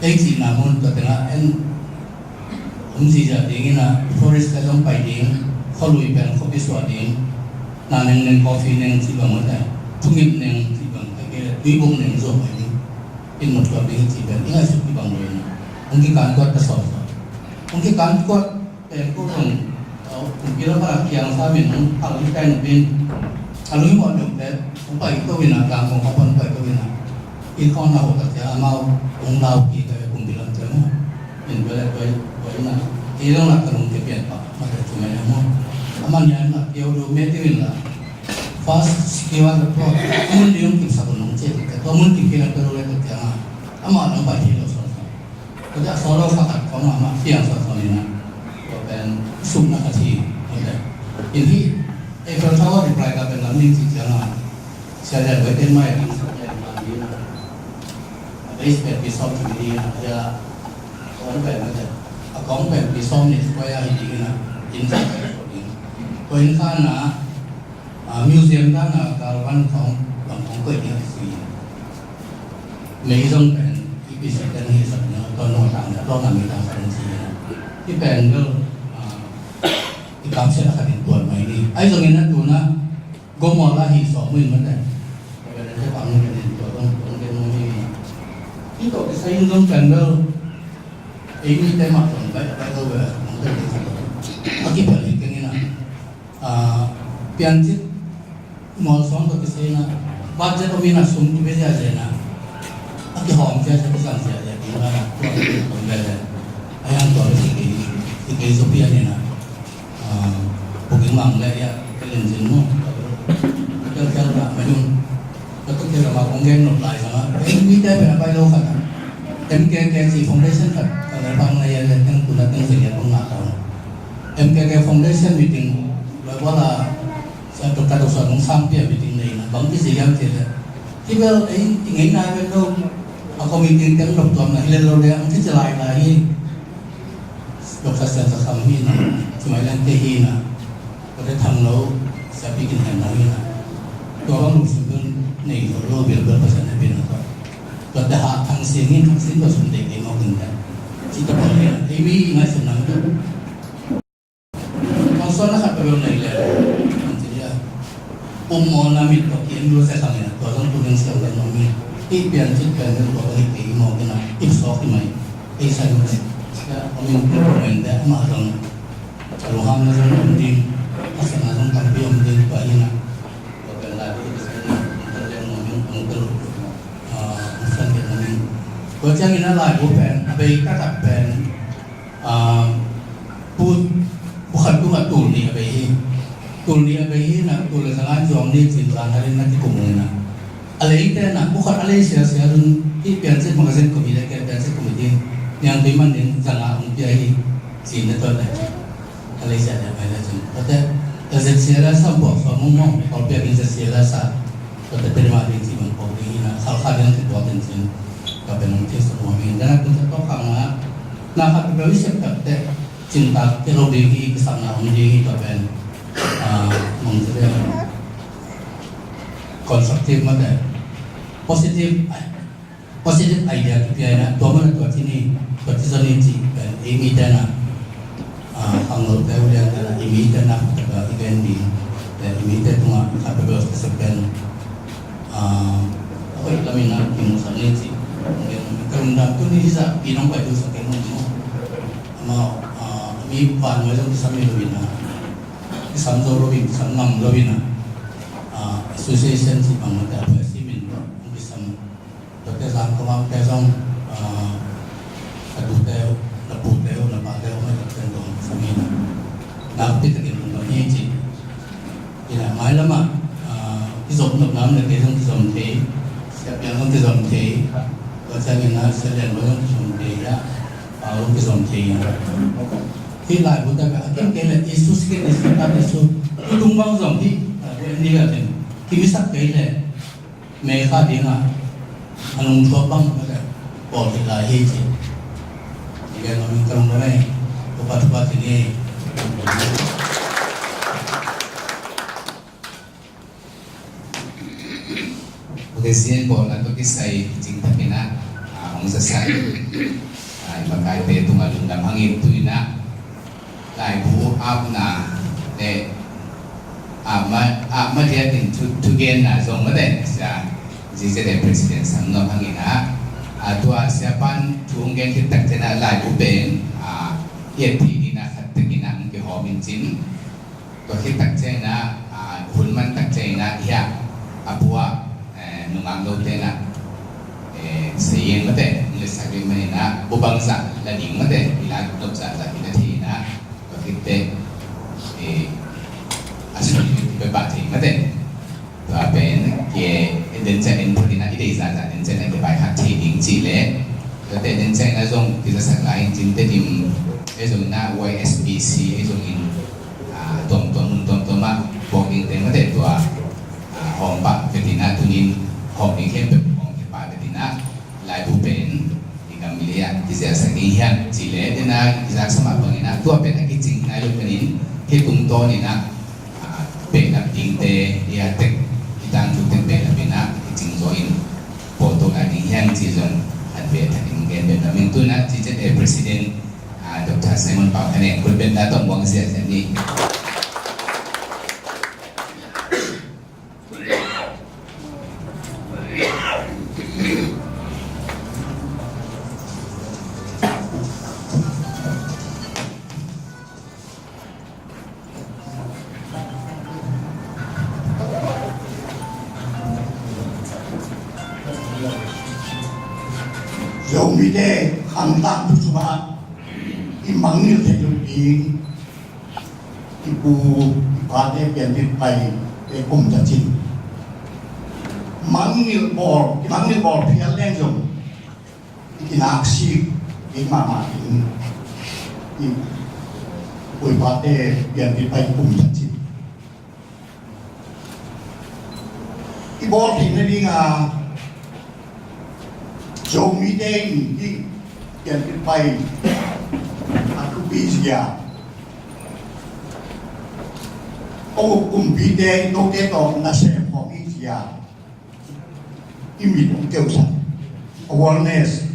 Ei cihna mun tua tengah en om zihziah ding ina, tourist te zong pai ding, khualui pen khuapi suah ding, na nengneng, coffee neng cih bang mate, thungip neng cih bang, a kei le tuibuk neng zuak mai ding. In mawk tuak ding cih pen i ngaihsut kibang lo ina, hong kikan kuat ta sawmsawm. Hong kikan kuat Pen ko zong, uh, kumpi lam a kiang sa min hong phal hong pen pen. A lui mawh deuh pen, hong pai to ina, tang kong hong pai to ina. In hong na ho tak cia, amau hong lau ki ta kumpi lam cia mo. In bia le toi, toi ina. Ei zong lak ka lung ke pian pa, ma te tu mai mo. Aman yan lak keu du me te win la. First, secure the plot. Amun di hong kipsak hong cia te, tua mun kipia la pe lo le tak cia. Ama nong pai thei lo so. Tua a solo khat khat kong a mah piang sawt sawt in a, tua pen sukna khat hi. In hih Eiffel Tower reply ka pen lam ning cih ciang a, sia lian bai ten mai a ding sak lian lam ding a, a base pen pi sawm khat ding a, a kong pen mate, a kong pen pi sawm nih square hi ding in a, inn sak pen sawt ding. Tua inn khan a, a, museum dan a galvan khawng bang khawng koih ding a kisui. Mei zong pen i pi sak dan hi sak na, tua no tang na, tua na mei tang sak dan si na. I pen bel, a, i kamsiat a khat in tuan mai ni. Ai zong in a tu na, gomol a hi sawm mu in mate. Tua pen a te pang ni pen in tua zong, tua zong pen mu hi. I tua kisai in zong pen bel, ei mi te mah zong bai, bai lo bel, mong te bai lo. A kipel hi keng in a. Ah, piancil mual sawng tawh kisai in a, budget om in a, sum kibia ziahziah in a, a kihawm ziahziah, kizang ziahziah ding la, tua om lele. A hiang tua bek hi kei, hi kei zaw pian in a, ah, booking mang le ia, kelen zin mu, tua bek. Tel tel la, mayung. Ka tuk kei lamah kong gen nop lai zongah, ei mite pen a pai lo khat ah, M K K ci foundation khat ka lelpang na ia le teng tuna teng zeliat kong ngah ta uh. M K K foundation meeting, Loibol a, Doctor Dawson hong sangpi a meeting nei na, bang kici hiam cih leh, hi bel ei i ngeina pen lo, a committee teng nop tuamna hi le lo le, ang kici lai lai hi. Doctor Sian Za Kham hi na, Ci Mai Lian Te hi na, Doctor Thang Lo, Sia Pi Kin Hen Lo hi na. Tua bang lungsim tun nei zo lo, bel bel Pasian hehpihna tawh. Tua te ha Thang Sing hi, Thang Sing tua sum dei dei mawk in te. Ci ta pawl hi na, ei mi ngaihsutna tawh. Bang suan na khat pa bel nei le, ang ci dia. Um maw na mit tawh ki en lu se khang hi na, tua zong tu ding siam kan mawk mi. Hih piancil pen bel tua bang hi kei mawk in a, ip sawk hi mai. Ei sa lu se. Sia, om in tua bang in te, amah zong. A lunghamna zong om ding, a sakna zong tampi om ding, Tua hi na, tua pen laibu i pen na, ong tel leng nuam ing, ong tel, ah, ong san leng nuam ing. Tua ciangin a laibu pen, a bei taktak pen, ah, bu, bu khat tungah tul nih a bei hi. Tul nih a bei hi na, tul le za ngan zuang ni cin zan halin na kikum ung na. A leite na, bu khat a lei siasia zun, i piancil magazine committee le, piancil committee, niangtui man ning za nga ong pia hi, cin na tuan le. A lei sia le mai le cun. Tate, a zet sia le sa buak sa mong mong, kau pia ding zet sia le sa. Tate peri ma ding ci bang kau ding ina, kal kha ding ci buak ding cin. Ka pen nong ci sa buak ding. Dana kun sa tok kang na, na khat pia i sep tak te, cin tak, ke lo ding hi, kisam na om ding hi ka pen. Ah, mong ci le. Constructive mate. Positive. Positive idea kipia ina, tua mana tua cini, tua ci zoni ci, pen, i mi tena, ah, khanglo te ulian tena, i mi tena, kutaka, i gen di, pen, i mi te tunga, kata bel sa pen, ah, oi, lamina, kimu sa ni ci, gen, kerundam tu ni sa, pinong pai tu sa ken mo, ama, ah, mi pan mo zong kisam mi lo ina, kisam zo lo ina, kisam ngam lo ina, ah, association ci bang mata, apa si min, kisam Tua te zang kawmte zong, ah, ka tute uh, na pute uh, na pate uh, na tate uh, sami na. Nakpi takin lungdam hi ci. Ina mai lama, ah, kizom nop nam le kei zong kizom thei. Siapiang zong kizom thei. Tua ciangin na Sia Lian Bawi zong kizom thei. Ya, Pau zong kizom thei. Hih laibu tak a ken kei le Isu sikin Isu tak Isu. Tung bang zong hih laibu en ni ka ken. Kimisak kei le. Mei kha dingah a nungthuak bang mate bawl theih lai hi ci. Gen lo min ka lung lo nei. Tupa tupa ci ni. Ok, sian bawlna tawh kisai cing takin ah, ah, hong zasak, ah, i makaite tungah lungdam hangin tu-in ah laibu apna le apma, apma diakin thu, thugenna zong mate sia Z Z A President Sam Nuam hangin ah, ah, tua siapan thu hong gen khit tak ciangin ah laibu pen, ah, i et theih dingin ah khat takin ah hong kihawm in cin. Tua khit tak ciangin ah, ah, hun man tak ciangin ah hiah a pua, eh, nungak lote in ah, eh, seieng mate, hong letsak ding manin ah, bu bangzah la ding mate, i la nop zahzah i na thei in ah, tua khit teh, eh, a sui pepah thei mate. Tua pen, ke, den ciang in phunin ah, i deih zahzah den ciang in ah, ke vaikhak thei ding cih leh. Tua teh den ciang in ah zong, kizasak lai in cin Tedim, ei zong in ah Y S B C, ei zong in, ah, tuamtuam, mun tuamtuam ah, puak ding teng mate tua, ah, hawm pah, vetin ah tunin, hawm ding khempeuh, hawm khempeuh vetin ah, laibu pen, i gam i lei ah, kiziaksak ding hiam, cih leh, den ah, kizaksa mah bangin ah, tua pen a kicing nai lo panin, hih tungtawn in ah, ah, behlap dingte, i a tek, i tangthu tek behlap in ah, kicing zaw in, pawlto lai ding hiam, cih zong, an ve thakin gen behlap in tu-in ah, Z Z A President, ah, Doctor Simon Pau Khan Eng, khut beng na tawh muang ziahziah ni. Zomite khamtang tu sungah i mangngilh theih loh ding i pu i pate pianpih pai te kum ta cin. Mangngilh bawl, i mangngilh bawl phial leng zong i kinaksik ding mahmah ding i pu i pate pianpih pai kum ta cin. I bawl theihna dingah Zomite in hih pianpih pai a thupi zia, ko kumpite note tawh nasem khawm hi zia, i mit hong keusak, awareness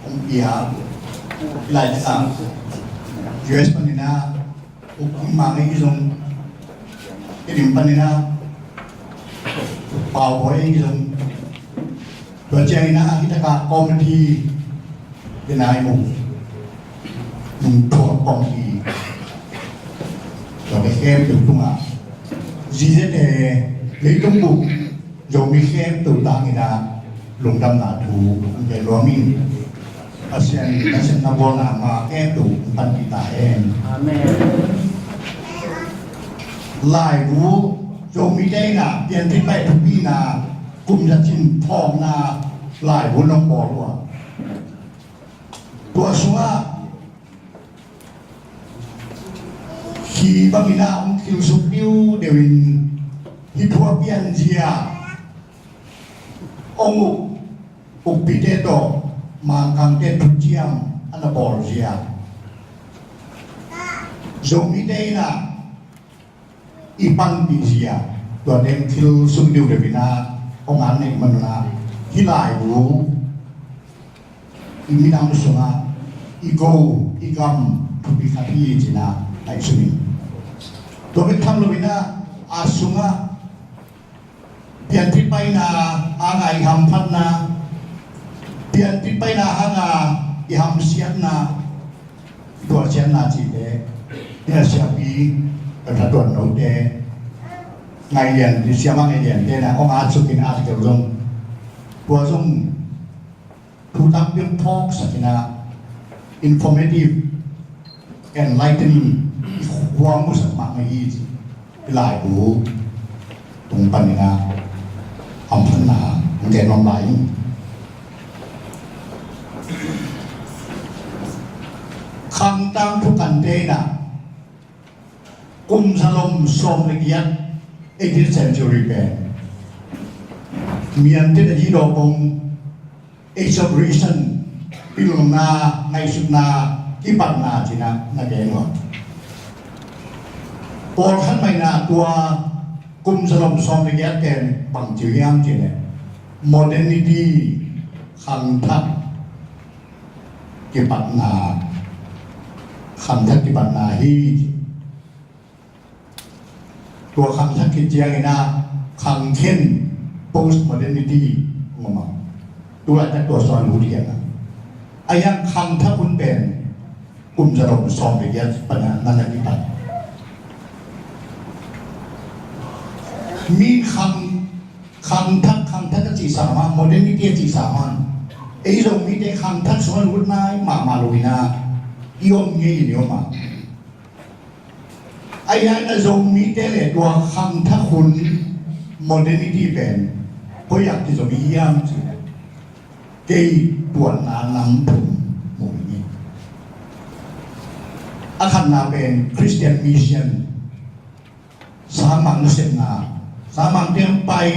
hong pia, i laitak U S panin ah Uk Mang ei zong, Tedim panin ah Pau Bawi ei zong, tua ciangin ah hih taka committee, den a i mu nungthuak committee, tua khempeuh tungah Ziziate leitung bup Zomi khempeuh tangin ah lungdamna thu hong gen nuam ing. Pasian nasepna bawlna ma khempeuh hong panpih ta hen. Amen. Laibu Zomite in ah pianthit pai thupi in ah kum za cin phawkna laibu nong bawl uh a, tua sungah khi bangin ah hong thilsuk diudeuin hih thu a pianzia, hong uk ukpite tawh Mangkangte thuciam a na bawlzia, Zomite in ah i panpihzia, tuate hong thilsuk diudeuin ah hong an neih manun ah hih laibu i minam sungah i go i gam thupi khat hi ci-in ah ngaihsun ing. Tua bek tham loin ah a sungah pianthit paina hanga i hamphatna, pianthit paina hanga i hamsiatna, tuahsiatna cihte, nia siapi ka thatuan note, Ngaih Lian, siamah Ngaih Liante na hong at sukin at keu zong, tua zong thu tampi hong phawksak in ah, informative, enlightening, i khuang musak mahmah hi ci. I laibu tung panin ah hamphatna hong gen nuam lai ing. Khangtang thukante in ah kum zalom sawm le giat, eighteenth century pen Myanmar a hi dawh kong Age of Reason, pilna, ngaihsutna, kipatna ci-in ah na gen uh a, pawlkhat mah in ah tua kum zalom sawm le giat pen bang ci uh hiam cih leh modernity, khangthak kipatna, khangthak kipatna hi ci. Tua khangthak khit ciangin ah khangkhen, post modernity, hong om a, tu laitak tua sung ah lut hi a. Ahi hang khangthak hun pen kum zalom sawm le giat pan ah na na kipat. Mi khang, khangthak, khangthak a cihsa mah, modernity a cihsa mah, ei Zomite khangthak sung ah lut nai mahmah lo in ah i om ngei in i om a. Ahi hangin ah Zomite le tua khangthak hun modernity pen koi ah kizom i hiam cih leh, kei tuanna nam thum mu ing. A khatna pen Christian mission, sangmang nasepna, sangmangte hong pai,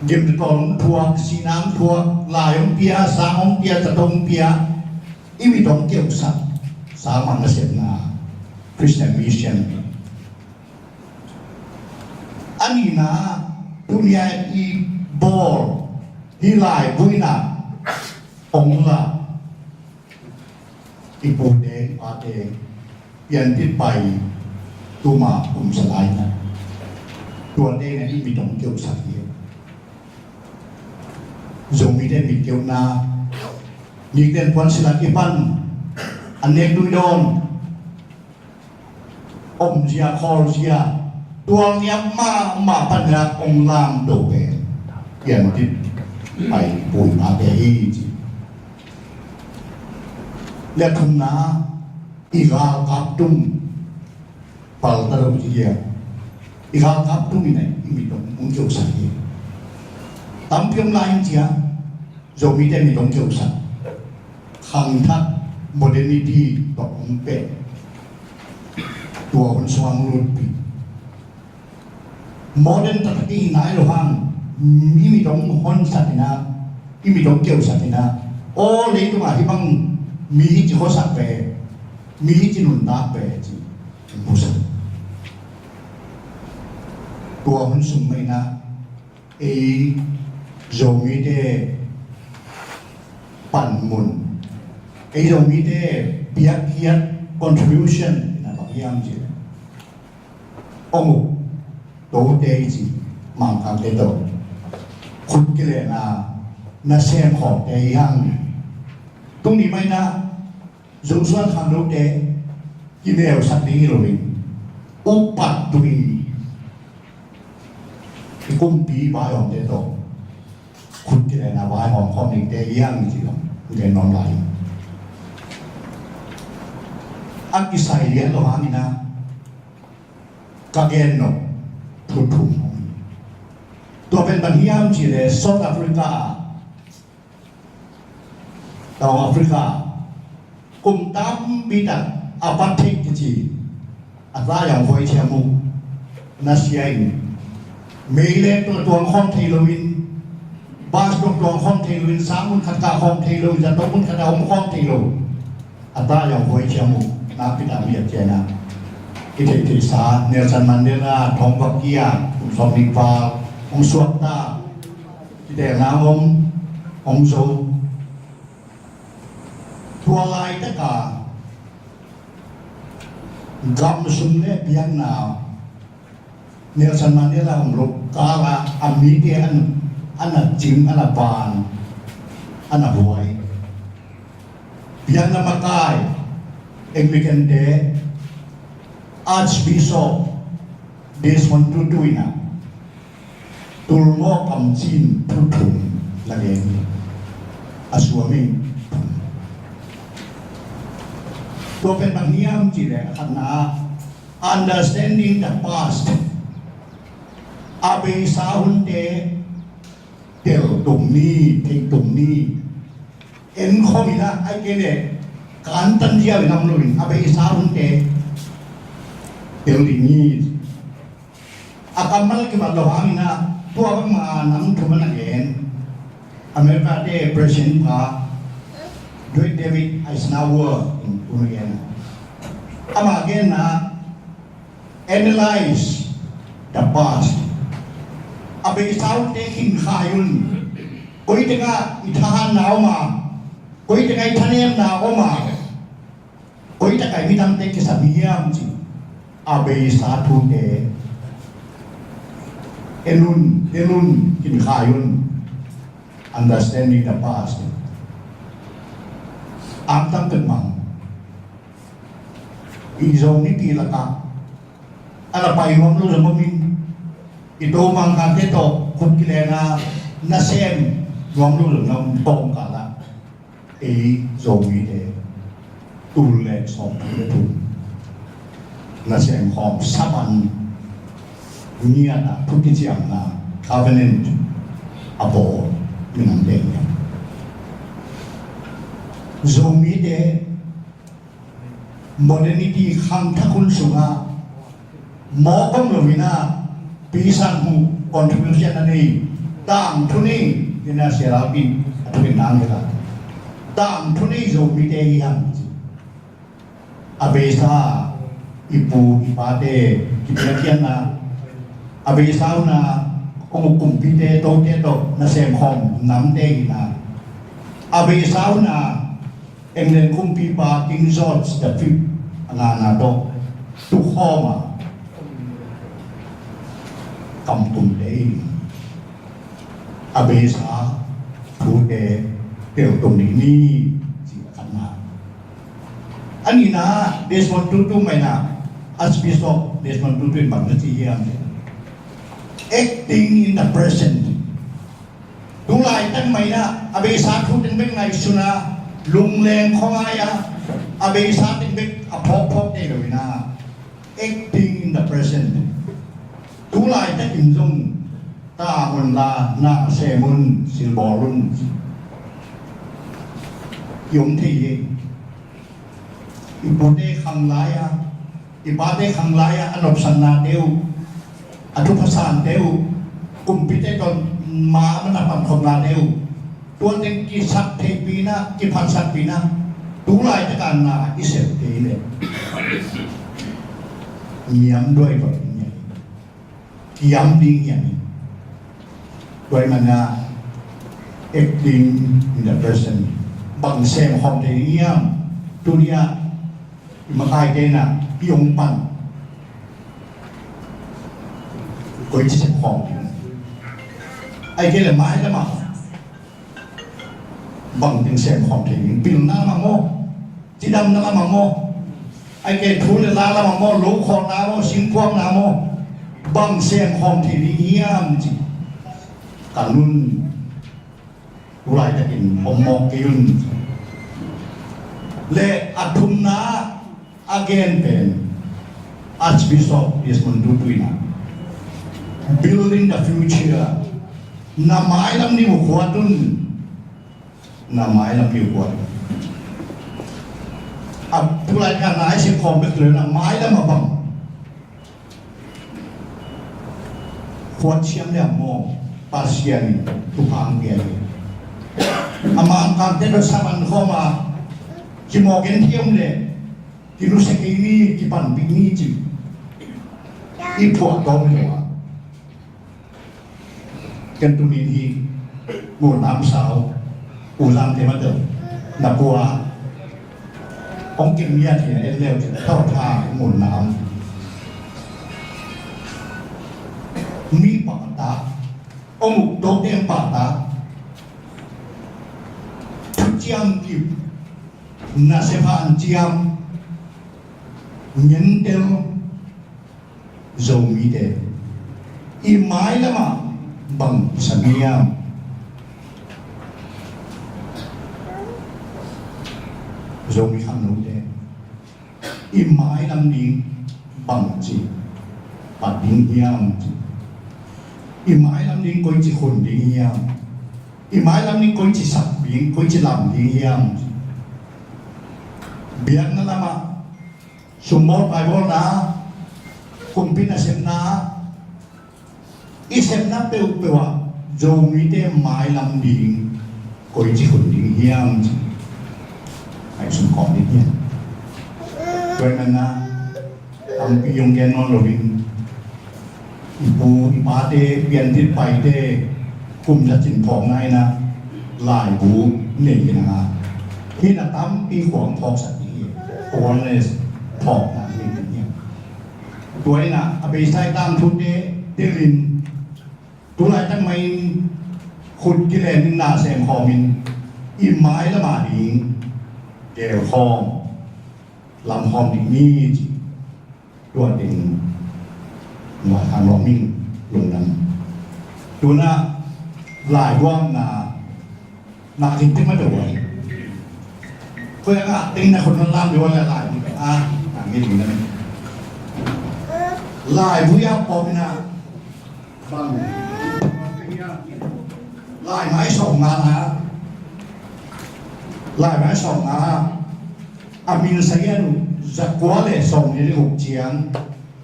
gimtawh hong thuak, sihna hong thuak, lai hong pia, sang hong pia, zato hong pia, i mit hong keuhsak, sangmang nasepna, Christian mission. A nihna, tuni-a i bawl hih laibu in ah hong la i pute i pate pianthit pai tuma kum za lai na, tuate in ah i mit hong keuhsak hi. Zomite mit keuhna, nikten puan silh a kipan, an nek tui dawn, omzia khawlzia, tualniam mahmah pan in ah hong lamto pen pianthit pai pu i pate hi ci. Le thumna, i galkap tung, palta lo ci hia, i galkap tung in ah i mit hong keuhsak hi. Tampi om lai in ci a, Zomite mit hong keuhsak, khangthak modernity tawh hong pet, tua hun sung ah hong lutpih. Modern taktak i hi nai lo hang, i mit hong honsak in ah, i mit hong keuhsak in ah, aw leitung ah hih bang mi hici khuasak ve, mi hici nuntak ve ci hong pusak. Tua hun sung mah in ah ei Zomite panmun, ei Zomite piakkhiat contribution in ah bang hiam cih leh, hong uk tote i ci, Mangkangte tawh khut kilehna nasem khawmte i hang. Tuni mah in ah Zosuan khangnote kineusak ding hi lo in, upat tui i kumpi vaihawmte tawh khut kilena vaihawm khawm dingte hi hang ci lo. Gen nuam lai. A kisai lian lo hangin ah ka gen nop thu thum. Tua pen bang hiam cih leh South Africa ah, Tawng Africa, kum tampi tak apartheid kici a tla zong huai thiam uh, nasia in, meilek tawh tuang khawm thei loin, bus tawh tuang khawm thei loin, sang mun khat kah khawm thei loin, zato mun khat a om khawm thei lo, a tla zong huai thiam uh. Nakpi tak lian ciang a kitheihtheihsa Nelson Mandela thong va kia, kum sawm nih val hong suak ta, kiteelna hong om, hong zo. Tua laitak a gam sum le biakna, Nelson Mandela hong lo kal a, a mite a na, a na cing, a na ban, a na huai. Biakna makai, Anglican te, Archbishop Desmond Tutu in ah, tulmawh kamcin thu thum na gen hi. A suami. Tua pen bang hiam cih leh, a khatna, understanding the past. A beisa hunte tel tung ni, thei tung ni. En khawm in ah, ahih kei leh kantan ziau in om lo in, a beisa hunte tel ding hi. A kammal kimat lo hangin ah, tua bangmah a nam thum a na gen. America te President pa Dwight David Eisenhower in tu na gen. Ama genna, analyze the past. A beisa hunte khinkhai un. Koi tengah i thahatna om a, koi tengah i thanemna om a, koi takah i midangte kisam hiam cih a beisa thute en un, en un, khinkhai un. Understanding the past. Angtang pen mang i Zomi pi lakah a la pai nuam lo zong om in, i to Mangkangte tawh khut kilena nasem nuam lo zong om, tawmkal ah ei Zomite tul le sawmthum le thum nasem khawm, saban ngiat ah thu kiciamna, covenant a bawl minam deng hiam? Zomite modernity khangthak hun sungah mawk om lo in ah, pi sang hu contribution a nei, tangthu nei, ni na sia lau pi a thu in nang hi la. Tangthu nei Zomite hi hang. A beisa, i pu i pate kipiakkhiatna, a beisa hun a kong kumpite tote tawh nasem khawm namte hi na. A beisa hun a England kumpipa King George the Fifth a ngana tawh tukhawm a kamkumte in a beisa thute teltum ding ni, ci a khatna. A nihna, Desmond Tutu maina, Archbishop Desmond Tutu in bang na ci hiam? Acting in the present. Tu laitak maina a beisa thu teng bek ngaihsun a, lungleng khuangai a, a beisa teng bek a phawkphawk tei lo in ah, acting in the present. Tu laitakin zong tang un la, na sem un, silbawl un, i om thei hi. I pute khang lai a, i pate khang lai a, a nopsaknate uh, a thupha sante uh, kumpite tawh ma, a man a pankhopnate uh, tua teng kisak theihpih in ah, kiphatsakpih in ah, tu laitak a na i sep kei leh niam duai pah in, niam kiam ding hiam? Tua ahih manin ah, acting in the present. Bang sem khawm thei ding hiam? Tuni ah i makaite in ah i hong pan, koi ci sem khawm ding? Ahih kei leh mai lam ah bang teng sem khawm thei ding? Pilna lam ah maw? Cidamna lam ah maw? Ai kei thu le la lamah maw, lo khawhna maw, singkhuakna maw, bang sem khawm thei ding hiam ci. Ka nun tu laitakin om mawk kei un. Le a thumna a gen pen Archbishop Desmond Tutu in ah, Building the Future, na mailam nih uh khuat un. Na mailam nih uh khuat. A tulai ka nai sep khawm bek le na mailam a bang khuat siam le maw, Pasian in thupha ang pia hi. A mangkangte bek saman khawm a, kimawk en thiam le, kinusia kei ni, kipanpih ni ci. I phuah tawm hi lo a. Ken tunin hi, ngun nam sau, u lam te ma teu, na pua. Ong kem miat hi a en leu ci, tawh tha ngun nam. Mi pahtak, ong uk tok deng pahtak. Thuciam kip, nasep hanciam, ngentel, Zomite i mailamah bang sa hiam? Zomi khangnote i mailam ding bang ci pat ding hiam ci? I mailam ding koici khun ding hiam? I mailam ding koici sak ding, koici lam ding hiam ci? Biakna lamah sumbawl paibawlna, kumpi nasepna, i sepna peuhpeuh ah Zomite mailam ding koici khun ding hiam ci? Ai sum khawm ding hiam? Tua ahih manin ah tampi hong gen nawn loin, i pu i pate, Piantit Paite kum za cin phawkna in ah laibu nei in ah, hih in ah tampi khuang phawksak ding hi. Awareness phawkna hi ding hi. Tua in ah a beisa i tangthute telin, tu laitak mah in khut kilemin na sem khawmin, i mailam a ding geel khawm, lam khawm ding hi ci. Tua ding, tua khang lawh ming lungdam. Tu in ah laibuakna nak ding te ma teu a. Koi a ngah ding na khut na lam ding a, lai ding a, ngah ding na. Laibu a pawm in ah bang, Lai Mai sawmnga na, Lai Mai sawmnga a min sa hian uh zakua le sawmli le guk ciang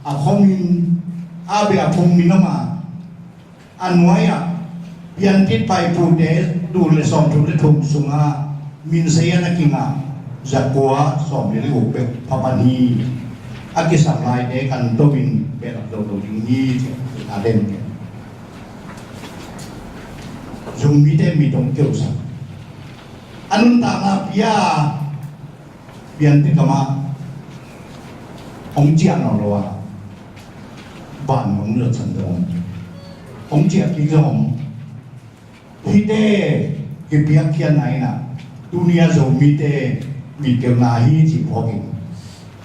a khomin a bia phung min om a, a nuai-ah Piantit Paipute tul le sawmthum le thum sungah min sa hian a kingah zakua sawmli le guk bek pha pan hi. A kisam laite kan toin behlap toto ding hi, ci a den. Zomite mit hong keusak, a nuntakna pia, Piantit kamah hong ciah nawn lo a, van hong latsan zong om, hong ciah kik zong om. Hihte kipiakkhiatna in ah tuni a Zomite mitkeuhna hi cih phawkin,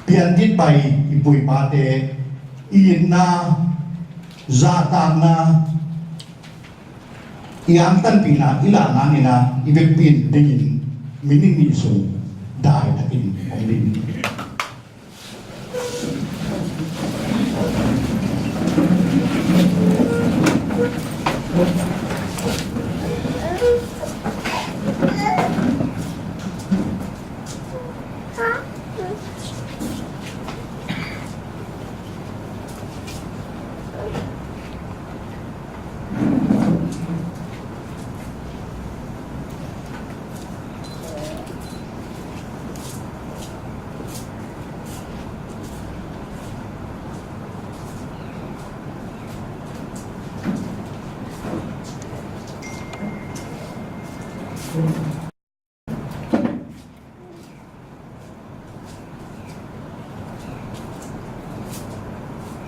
Piantit Pai i pu i pate i itna, zahtakna, i angtanpihna i lahna in ah i vekpi in dingin minute nih sung daitakin hong ding.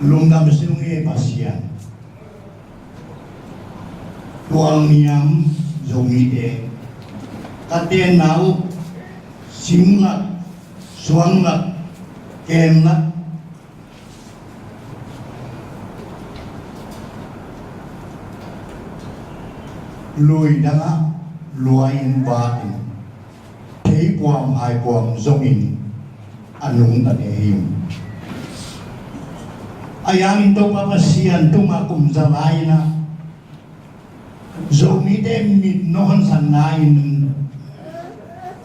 Lungdam sin ung e Pasian. Tualniam Zomite, ka tenna uh, singlat, suanglat, Genna lui dangah luai-in vakin theipuam haipuam zongin a nungta te hi ung. A yangin Topa Pasian tungah kum za lai-in ah Zomite mit nawhhon sanna in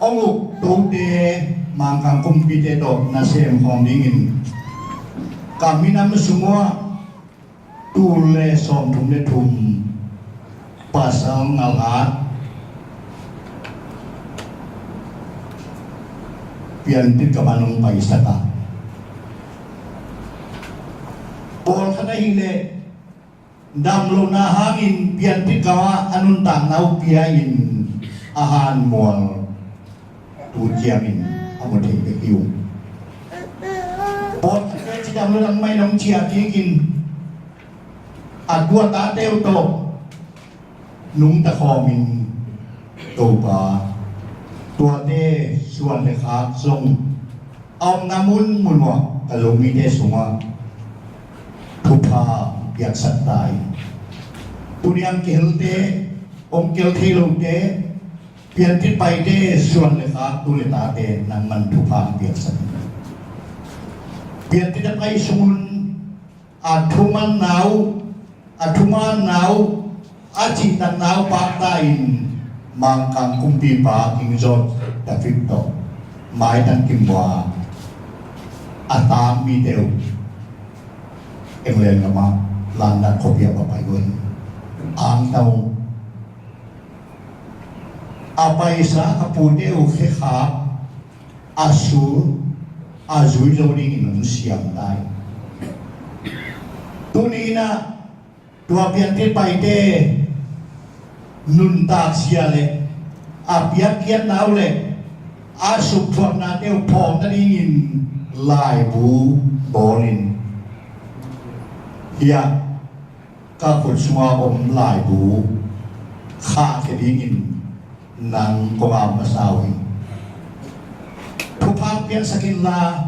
hong uk tote Mangkang kumpite tawh nasem khawm dingin ka minam sungah tul le sawmthum le thum pasal nga la Piantit ka man hong paisak a, pawlkhat ahih leh damlohna hangin Piantit gam ah a nuntakna uh pia-in a han mual tu ciangin a mu thei bek hi uh. Pawlkhatte cidam lo dang mah in hong ciah kikin a tu a tate uh tawh nungta khawmin Topa, tuate suan le khak zong a omna munmun uah ka Zomite sungah thupha piaksak ta in. Tuni-in kihelte, hong kihel thei lote, Piantit paite suan le khak tu le tate nangman thupha piaksak in. Piantit a pai sungun a thumanna uh, a thumanna uh, a cihtakna uh pakta in Mangkang kumpipa King George the Fifth tawh maitang kimua a tang mite uh England gamah London khuapi ah va pai uh hi. Angtau a paisa a pute uh khekhap a sul a zui zo dingin hong siam ta hi. Tuni-in ah tua Piantit paite nuntak sia le a piakkhiatna uh le a sukthuaknate uh phawkna dingin laibu bawlin hiah ka khut sunga om laibu khahkhia dingin nang kong ap masa uh hi. Thupha piaksak inla,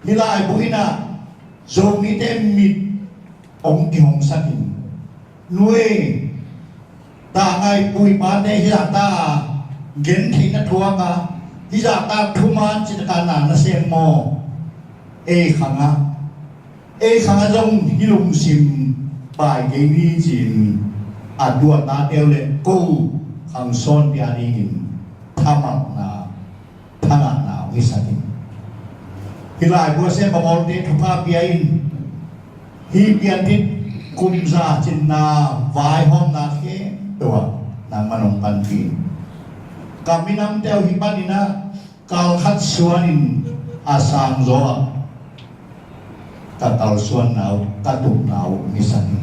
hih laibu in ah Zomite mit hong kihongsak in, nui tangai puipate hih zahta gentheihna thuak a, hih zahta thuman cihtak a na nasem maw? Ei khangah ei khangah zong hih lungsim pai kei ni ci-in a tu a tate uh le ko khang sawn pia dingin thamakna thangahna hong hisak in. Hih laibu a sem a bawlte thupha pia in. Hih Piantit kum za cinna vaihawmna khempeuh ah nangman hong panpih in. Ka minamte uh hih panin ah kalkhat suanin a sangzaw ah ka kalsuanna uh, ka tupna uh hong hisak in.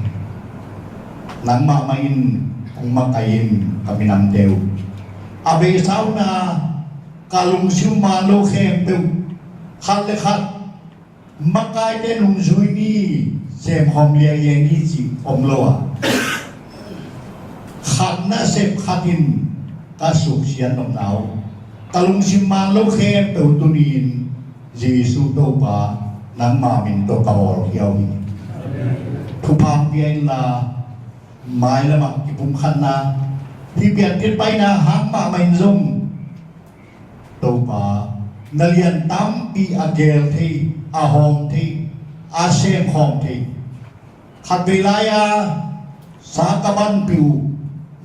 Nangmah mah in hong makaih in ka minamte uh. A beisa uh na ka lungsim man lo khempeuh khat le khat makaite nungzui ni, semkhawm liailiai ni cih om lo a, khat nasep khat in ka suksiat nopna uh, ka lungsim man lo khempeuh tuni-in Jesu Topa nangma min tawh ka hawlkhia uh hi. Thupha pia inla, mailamah kipumkhatna, hih Piantit paina hang mahmah in zong Topa, na lian tampi a geel thei, a hawm thei, a semkhawm thei, khatvei lai-a sa ka banpih uh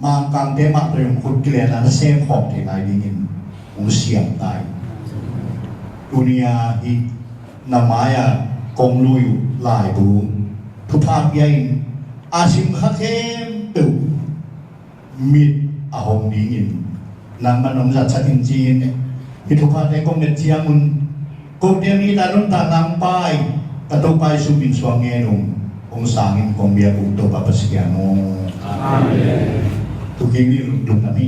Mangkangte mah tawh hong khut kilen a na semkhawm thei lai dingin hong siam ta in. Tuni-a hih na mai-a kong lui uh laibu thupha pia in, a sim kha khempeuh mit a hong dingin nangman hong zatsak in ci-in hih thuphate kong nget ciangun, kote mi ta nuntakna hong pai ka Topa Jesu min suang ngen ung. Hong sangin kong biak uh Topa Pasian aw. Amen. Thukim ni, lungdam hi.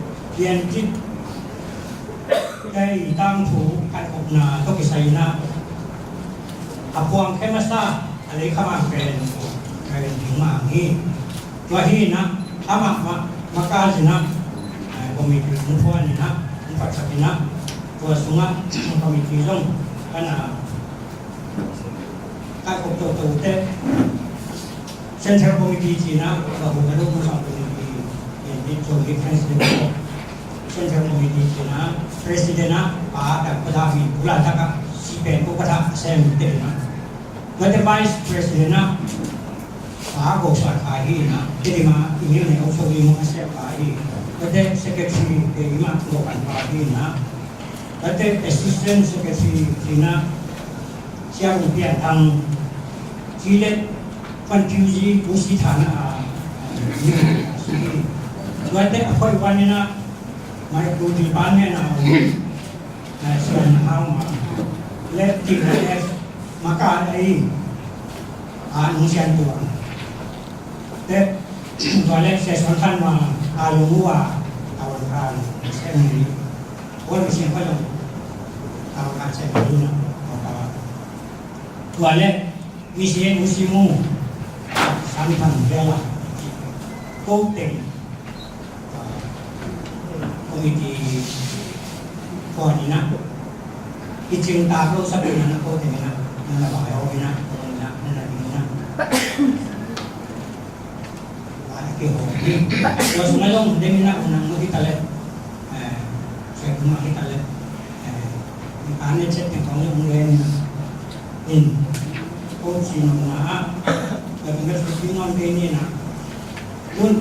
Piancik te i tangthu kaikhopna tawh kisai in ah a puang khe masa a lei khamang pen ka len ding mah hi. Tua hi in ah amah mah makazi in ah committee hong phuan in ah hong phatsak in ah tua sungah committee zong ka na kaikhop toto te Central Committee cih in ah, Bahu Balu Musang Committee, in Zomi President ko. Central Committee cih in ah, President ah, Pa Dang Pata Min, Pulai Taka, Sipen Ko Pata, Sem Te in ah. Tuate Vice President ah, Pa Go San Pa hi in ah, Te Dima, Imil Ne Ong So Imo Asep Pa hi. Tuate Secretary, Te Dima Go San Pa hi in ah. Tuate Assistant Secretary cih in ah, Sia Ung Pian Thang, Sia Let Fan Kiu Zi, Pu Si Than a, a, a, a, tuate a phoi wan in ah, mai tu di ban ne na, a, Sian Hau Ma, le ti na le, ma ka ai, a, Nung Sian Tuan. Te, tua le, Sia Suan Than Ma, a, Lu Wa, a, Wan Kan, Sia Ni, Wan Sian Pha Long, a, Wan Kan Sia Ni Lu Na, a, Tua le, mi si mu si mu, san thang vela, ko teng, committee ko ni na, i cing ta ko sa ko na ko teng na, na la ba yo na, ko na, na la ni na. Tua sung a zong deng in a unang mah hi ta leh, eh, suai kum mah hi ta leh, eh, mi pa ne chet teng kong zong ung len in a. In, ko ci nong na a, tua kum bek suai kum nong len in a. Tun,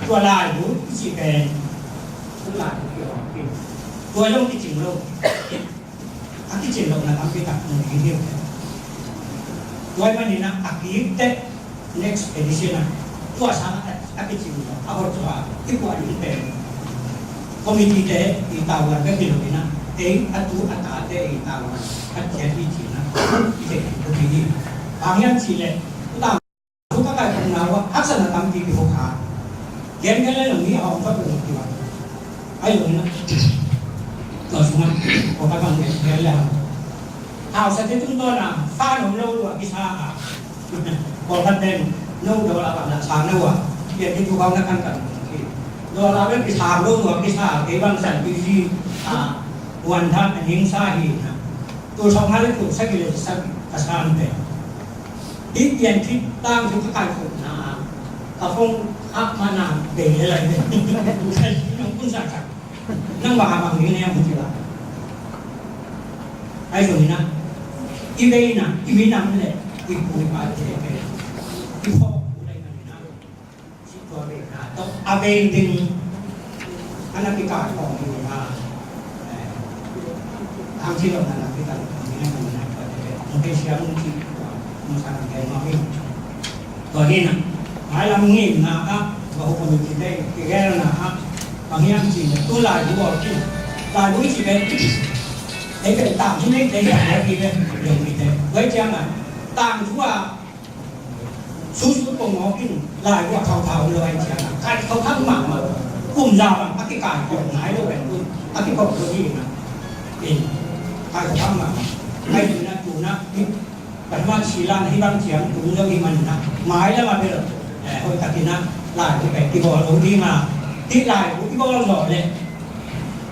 tua lai bu, i ci pen, tua lai bu, tua zong i cing lo. A kicin lohna tampi tak mu ding hi. Tua ahih manin a kik teh next edition ah tua sang a kicin loh a hot zaw a kikuan ding pen committee te i tavuan bek hi lo in a, ei a tu a tate i tavuan a kiat i cin a i te kik hi. Bang hiam cih leh tu ta Thu ka kaikhopna uh ah haksatna tampi kiho kha. Gen gen le lo mi a hong vat lo kiva. Ai lo na. Tua sungah ko ka bang ngen ngen le hang. Hausate tungtawn a fa nom lo lua kisa a. Ko ka pen no do la bang la sa na wa. Pian ki tu kau na kan kan. Do la ben kisa lo lua kisa a. Kei bang san pi si a. Wan than a ning sa hi na. Tu song ha le tu sa ki le sa ki ka san pen. Hih pian khit tangthu ka kaikhopna ah ka phone khak mahna bei le lai ve. Nong kun sa khat nang bang a bang ding ne a hong ci lai. Ai zong hi na, i veina, i minam le i pu i pate pen i phawk uh lai na hi na. Tua veina tawh a vei ding a na kikal kawm hi a, eh, ang ci lo na na kikal kawm hi a, na na kikal kawm hi a, mung kei siam mung ci tua mung sa na kei mawk hi. Tua hi na, mailam ngimna ah, va hu committee te kigelna ah, bang hiam ci le tu laibu bawl kei, laibu ci ve, ei ve tangthu nei te, ei ve laibu ci ve, laibu ci ve, laibu ci ve, laibu ci ve, laibu ci ve, Susut pong mawk in laibu a thauthau lo ai ciang a, kai thauthau mahmah. Kum za bang a kikaikhop nai lo pen kum a kikhop lo hi na. In, kaikhop mahmah. Ai tu na tu na hi, pai ma si lan hi bang ciang tu lo hi man na. Mai la ma bel, eh, hoih takin a laibu pen kibawl lo ding a. Hih laibu kibawl zawh leh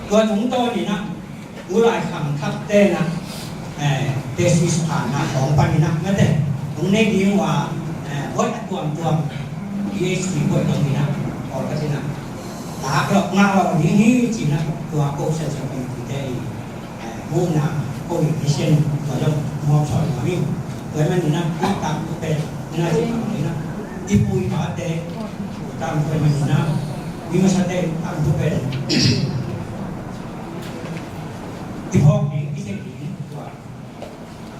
tua tungtawn in a, Tulai khangthakte na, eh, thesis phatna khawng panin ah mate hong nei ding uh a, eh, hoih a tuamtuam PhD hoih dong in ah, aw ka cin ah, tak lawh ngah lawh ding hi cin ah, tua ko Central Committee te i, eh, muhna ko i mission tua zong mawk sawn nuam ing. Tua ahih manin ah, i tangthu pen, na cin ah, i pu i pate tangthu ahih manin ah, mi masate tangthu pen i phawk ding, i theih ding, tua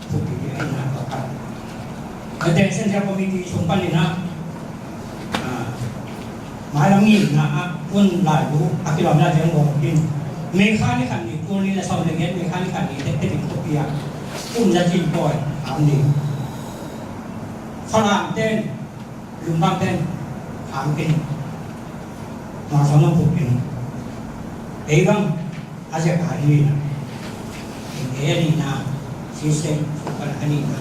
thupi ding ahih na tua khat. Attention Central Committee sung panin ah, ah, mailam ngimna ah, hun laibu a kilawm lai ciang bawl in. May kha ni khat ni, tul nih le sawm le giat May kha ni khat ni teh, Tedim khuapi ah kum za cin pawi a om ding. Falam ten, Lumbang ten, Kham ten, Mualsuang lam puk in. Ei bang a ziak a hi na. Ei a nihna, sisei, sukhan a nihna.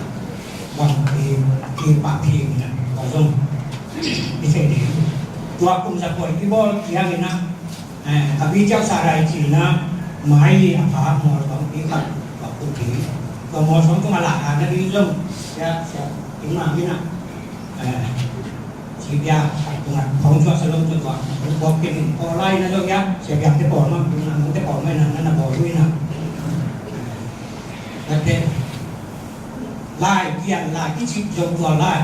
Bang i, i pah phing na, tua zong i thei ding. Tua kum za pawi i bawl ciangin ah, eh, a bi ciang sa rai cin ah, mai li a pha Mualsuang i khat, tua kum hi. Tua Mualsuang tung a lak a na ding zong, sia, sia, ing ma mi na. Eh, Sibia, tungah, khong cuah sa lo tua, buak kei in, pawl lai na zong ya, Sibia te pawl ma, tungah, mong te pawl ma na, na, na bawl lui na. Kate, lai, pian lai, i cik zong tua lai.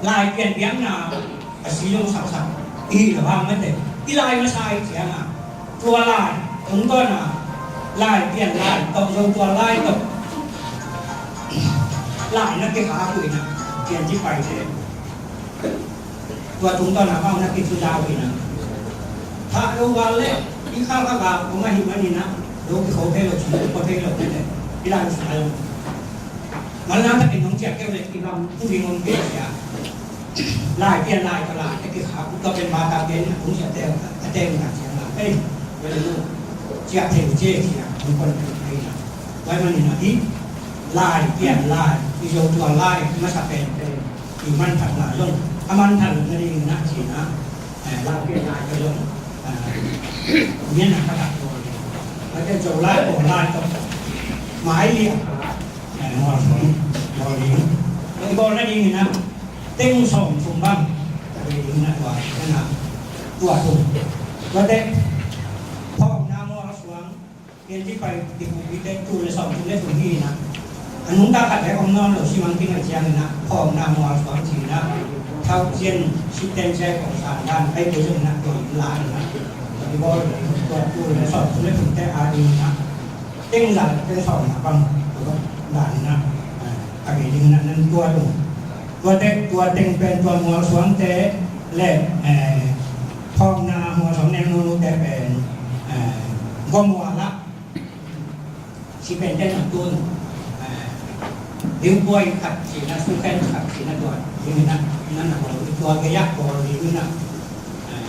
Lai pian biang na, a si zong saksak. I la bang mate, i lai masa i ciang a. Tua lai, tungtawn a, lai, pian lai, tawh zo tua lai tawh. Lai na kikha uh hi na, pian ci pai te. Tua tungtawn a, bang na kicu za uh hi na. Tha lo gal le, i kha kha gal, kong a hi man hi na, lo kikho thei lo, ci ko thei lo, te te. I lai sa lo. Mal na ta kin nong ciak keu le, i bang, tu ding ong keu sia. Lai pian lai ka lai, te ki kha, ku ka pen ba ta pen, kung sia te, a te na sia na, ei, wele nu, sia te u che sia, kung kon pen ai na. Wai man ni na hi, lai pian lai, i zo tua lai, ma sa pen pen, i man thak na zong, a man thak na ding na si na, eh, lai pian lai ka zong, eh, mian na ka thak ko, wai te zo lai, ko lai to, mai lia, eh, mo, mo, mo li, i bol na ding na, Teng sawm thum bang ka bei ding na tua, na tua thum. Tua teh, phawkna mual suang, pian ci pai, ti pu pi teh, tul le sawm thum le thum hi na. A nungta khat le om nawn lo, si mang ting a ciang na, phawkna mual suang ci na. Thau cian, si ten cian kong san dan, ai pu zong na, tua in la na. Tua i bawl, tua tul le sawm thum le thum teh a ding na. Teng za, teng sawm na bang, tua dan na. A bei ding na, nan tua tung. Tua teng, tua teng pen tua mual suangte le, eh, phawkna mual suang neng nunute pen, eh, gom mual ah si pen ten a tun, eh, liu buai khat si na, su khen khat si na tua, liu na, na na bawl, tua gaya bawl liu na, eh,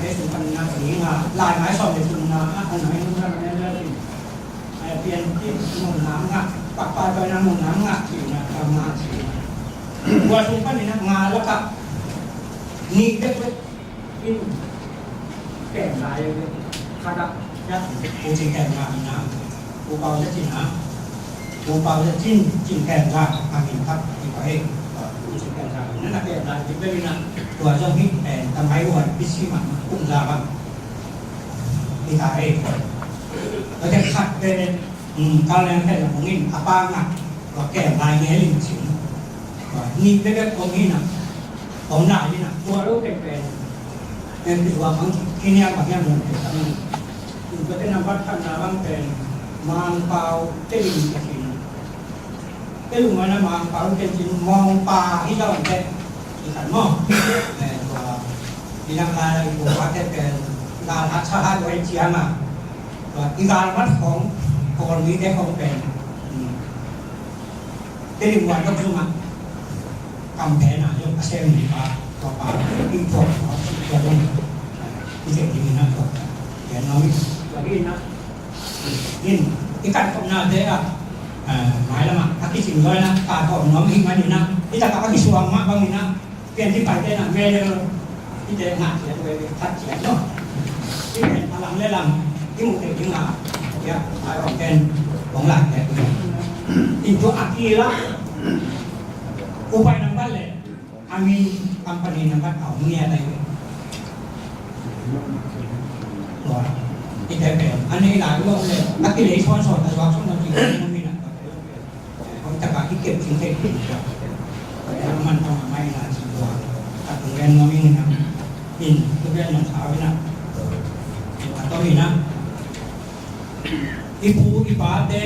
Laite sung pan na ding a, lai mai sawm le thumna a, a nai nung na na na ding. Ai, pian ti nung na nga, pakpa toina nung na nga, ti na, ka nga ti na. Tua sung pan na nga laka, ni bek bek, in, kem lai bek, khat a, ya, u ci kem nga na. Pu Pau Za Cin a, Pu Pau Za Cin, Cin Kem Za, a min khat i pa e, Pu Cin Kem Za, na na kem lai, ci bek ina, tua zong hi, eh, tamai wan, pi si ma, kum za bang, i ta e. Tua te khat pen, um, kal leng pen la mungin, a pa nga, tua kem lai nge ling cin. Ni bek bek om hi na, om lai hi na, tua lo pen pen, pen pi tua mang, hi nia bang hiam pen pen, tua te nambat khat na bang pen, Mangpau te ling te ling. Te lung mana Mangpau te ling, Mangpa hi la te, i kan mo. Eh, tua, i lang lai i tua te pen, la la cha ha tua i chiang a. Tua, i gal mat khong, Kawl mite khong pen. Hmm. Tedim Wandok zong ah, kam pen ah, zong a sem ni pa, tua pa, i thuak, tua zong, i tek ding in ah, tua, tua zong, tua ding in ah, in, i kan khopna te ah, eh, mai lam ah, a kicing zaw in ah, ka khop nuam hi man in ah, i tak ah a kisuang mah bang in ah, Pian ci paite na, mel, i te ngah ciat ve, khat ciat no. I pen a lam le lam, i mu te ding a, ya, a ong pen, ong la te. I tua a ki la. Upai nang bat le, a mi company nang bat au ngia tai. Tua, i te pen, a nei lai lo le, a ki lei suan suan ta suak suan ta ki lei na mi na. Hong taka i kep cing te ki. Man tong a mai na cing tua. A tung gen no mi na. In, tu gen no sa mi na. A to mi na. I pu i pa te,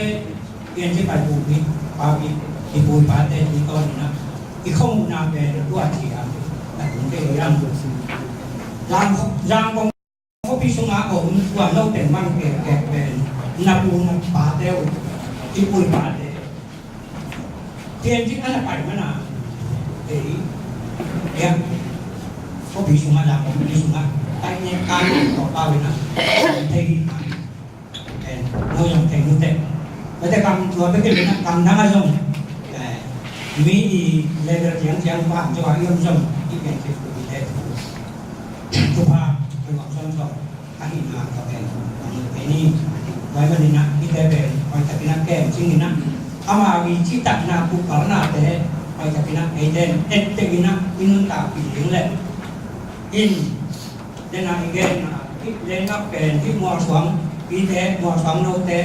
pian ci pai pu i pa i, i pu i pa te i to ni na. I khong na pe tua ci a. Na tung te i ram. Zang, zang kong ko pi sung a ko un tua no te mang ke ke pe. Na pu na pa te u. I pu i pa te. Pian ci a na pai ma na. Te i. Ya. Ko pi sung a zang ko pi sung a. Tai ne ka ko pa we na. Te i. Pen, no zong thei mu te. Mate kam tua bek in a kam dang a zong. Eh, mi i level ciang ciang pa zong a i om zong. I pen kif ku i te. Thupha, pen wang zong zong. Ka hihna ka pen. Ka hih pen i. Wai man in a, i te pen. Wai takin a kem cing in a. Ama i ci takna ku kalna te. Wai takin a, ei ten. Et te in a, i nuntakpih ding le. In. Dena i genna, i lenna pen, i mualsuang, i te, mualsuang note,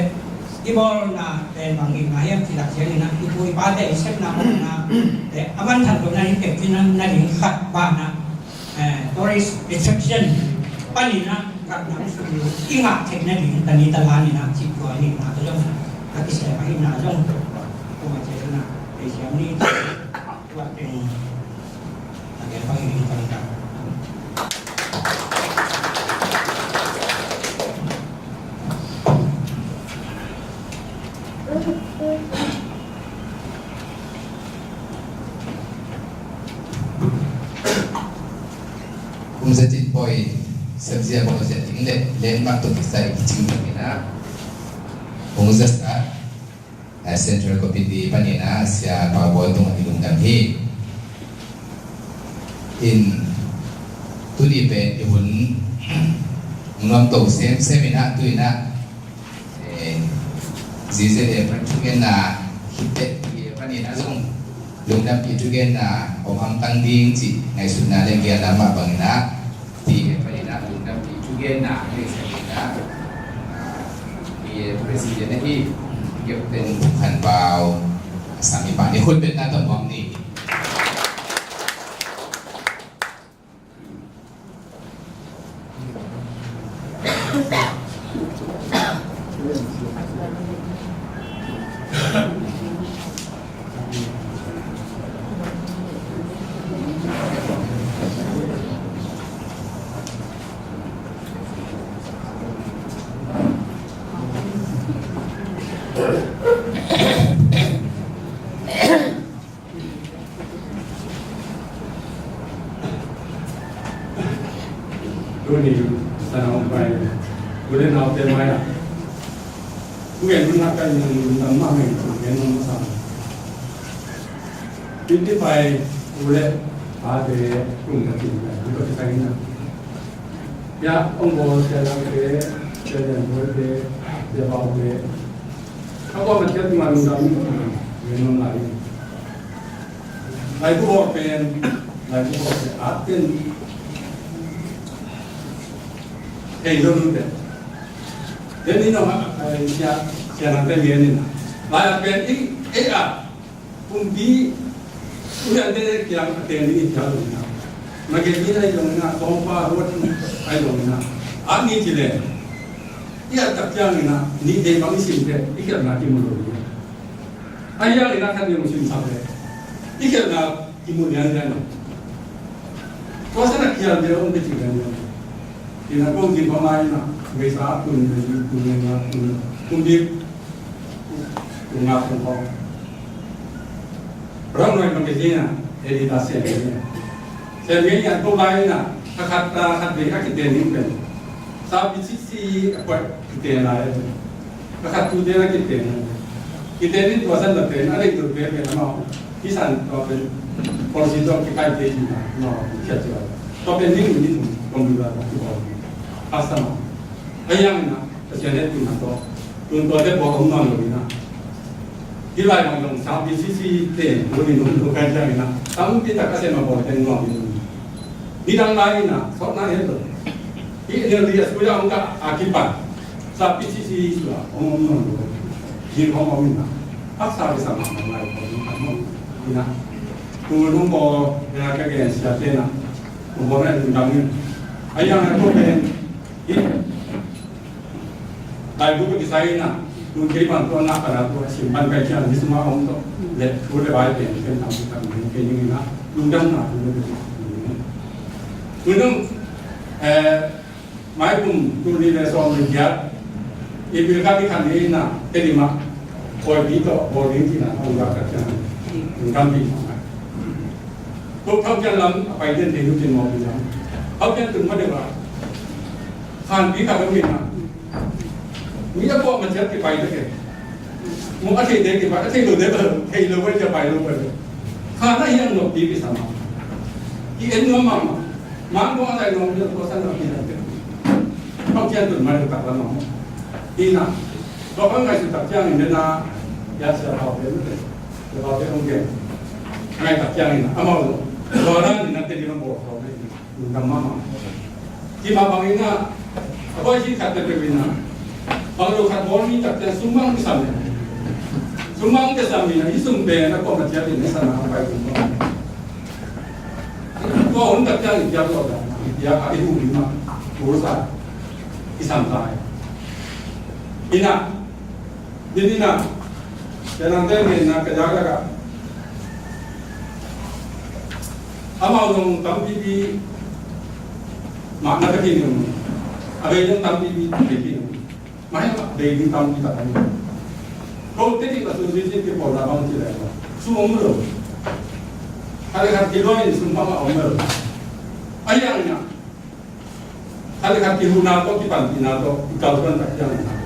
i bawlna pen bang i ngai hiam ci lak ciangin a, i pu i pate i sepna bawlna, te, a man than lo na i kep cin na, na ding khat bana, eh, tourist attraction, panin a, khat na, i ngah thei na ding, tani talan in a, ci tua ni na, zong, a kisem a hi na, zong, kuma cina, ei siam ni, tua teng, Kum za tin poi, sabzia poi za tin le, len mak tu kisai cing bangina. Kum za sa, eh, Central Committee panin a Sia Pau Bawi tungah i lungdam hi. In tuni pen i hun nuam to semsem in a tu in a, eh, Z Z A pan thugenna hi teh i panin a zong lungdam i thugenna om hamtang ding cih ngaihsutna le gialna mah bangin a Ti he panin a lungdam i thugenna hei sa hi a, ah, ti he president ahi Captain Pum Khan Pau, Sami pa ni khut betna tawh muang ni. Tuni, tanau pai, ule nau te mai a. Ngen mun na kai ngen mun na ma ngen, ngen mun sa. Titi pai, ule, pa te, kum na tin pai, ule te kai na. Ya, ong bo, sia lang te, sia lang bo te, sia bau te. Ka bo ma sia tu ma nung da mi, ngen mun lai. Lai bu hawh pen, lai bu hawh pen, at pen. Hei lo nun pen. Pen ni no ha, ai sia, sia nang pen ngen ni na. Lai at pen i, ei a. Kumpi, u yan te kiang a ten ni kiang lo na. Ma ke ni ai lo na, tong pa, ruat ai lo na. At ni ci le. I at tak kiang ni na, ni te bang i sim te, i kiang na ki mu lo ni. A hiang in a khat ni hong simsak leh i khelhna kimu lianlian lo. Tua san a khial bia om te ci lianlian lo. Ina kong zin pha mai na, veisa a tun, tun, tun, tun, tun bik, tun nga tun kong. Rang noi magazine a, editor sian ni a. Sian ni a, tua lai na, a khat, a khat vei a kiten ning pen. Sa pi sik si a kuat kiten lai a. A khat tu te na kiten. Kiten in tua san na pen, a lei tu pen pen amau. Kisan tua pen, policy tua kikai te in na, no, kia tua. Tua pen ni ni tu, kong bi ba ki ba. Customer. A yang na, a sia ne tu na tua. Tun tua te bo om na lo na. Hih lai bang dong sa pi sisi te, uni nung nung kai ciang ina. Tampi tak a sem a bawl teng nuam in. Nidang lai ina, sawt na het lo. Hih NLD a suya ong ka a kipan. Sa pi sisi suya, ong om nuam lo. Hih ong om ina. Haksa kisa mahmah lai, ong om ina. Tu nung bawl, ina ka gen sia te na. Ong bawl na ina dang ina. Ayang a ko pen. Hih. Laibu tawh kisai in ah, tun kei pan tua nak pan a tua sim pan kai ciang ni suma om tawh le thu le bai pen pen tam tam pen kei ni na, lungdam na, lungdam na. Lungdam, eh, mai kum tuni le sawm le giat, April kha ni khat ni na, kei ni ma, koi pi tawh, bawling ti na, ong gak ka ciang, lungdam pi ma. Tua thau ciang lam, a pai den te nu tin mawk ni lam. Thau ciang tun ma de ba. Khan pi kha ka mi na. Mi a pawh ma ciat kipai tek e. Mu a thei te kipai, a thei lo te bel, thei lo bel kipai lo bel. Kha na hiang lo pi pi sama. Ki en nuam ma ma. Mang ko a dai nuam lo ko san lo pi dai tek. Kau kian tun mai tak la ma. Ina. Ko ko ngai su tak kiang in na. Ya sia pau pe te. Sia pau pe ong kian. Ngai tak kiang in na. Amau lo. Lo na ni na te ni ma bo ko. Lungdam mahmah. Kima bangin ah, a bawi hi khat peuhpeuh in ah, bang lo khat bawl mi tak ciang sum bang kisam le. Sum bang kisam in ah, i sum pen a kuamah ciat in i sana a pai kum bang. Tua hun tak ciang i piak lo dah, i piak a i hu lim ah, tul sa, i sam sa. Ina, Din ina, sia nang te ngen na ka jak lak ah. Amau zong tampipi mah na ka khin ung. A bei zong tampipi ka khin ung. Mah hi a bei ding tampi tak a ni. Ko te ding a sum sisi kipawl na bang ci leh. Sum om lo. Khat le khat kilua in sum pang a om lo. A yang ina. Khat le khat kihuhna tawh, kipanpihna tawh, i kalsuan tak ciangin ah.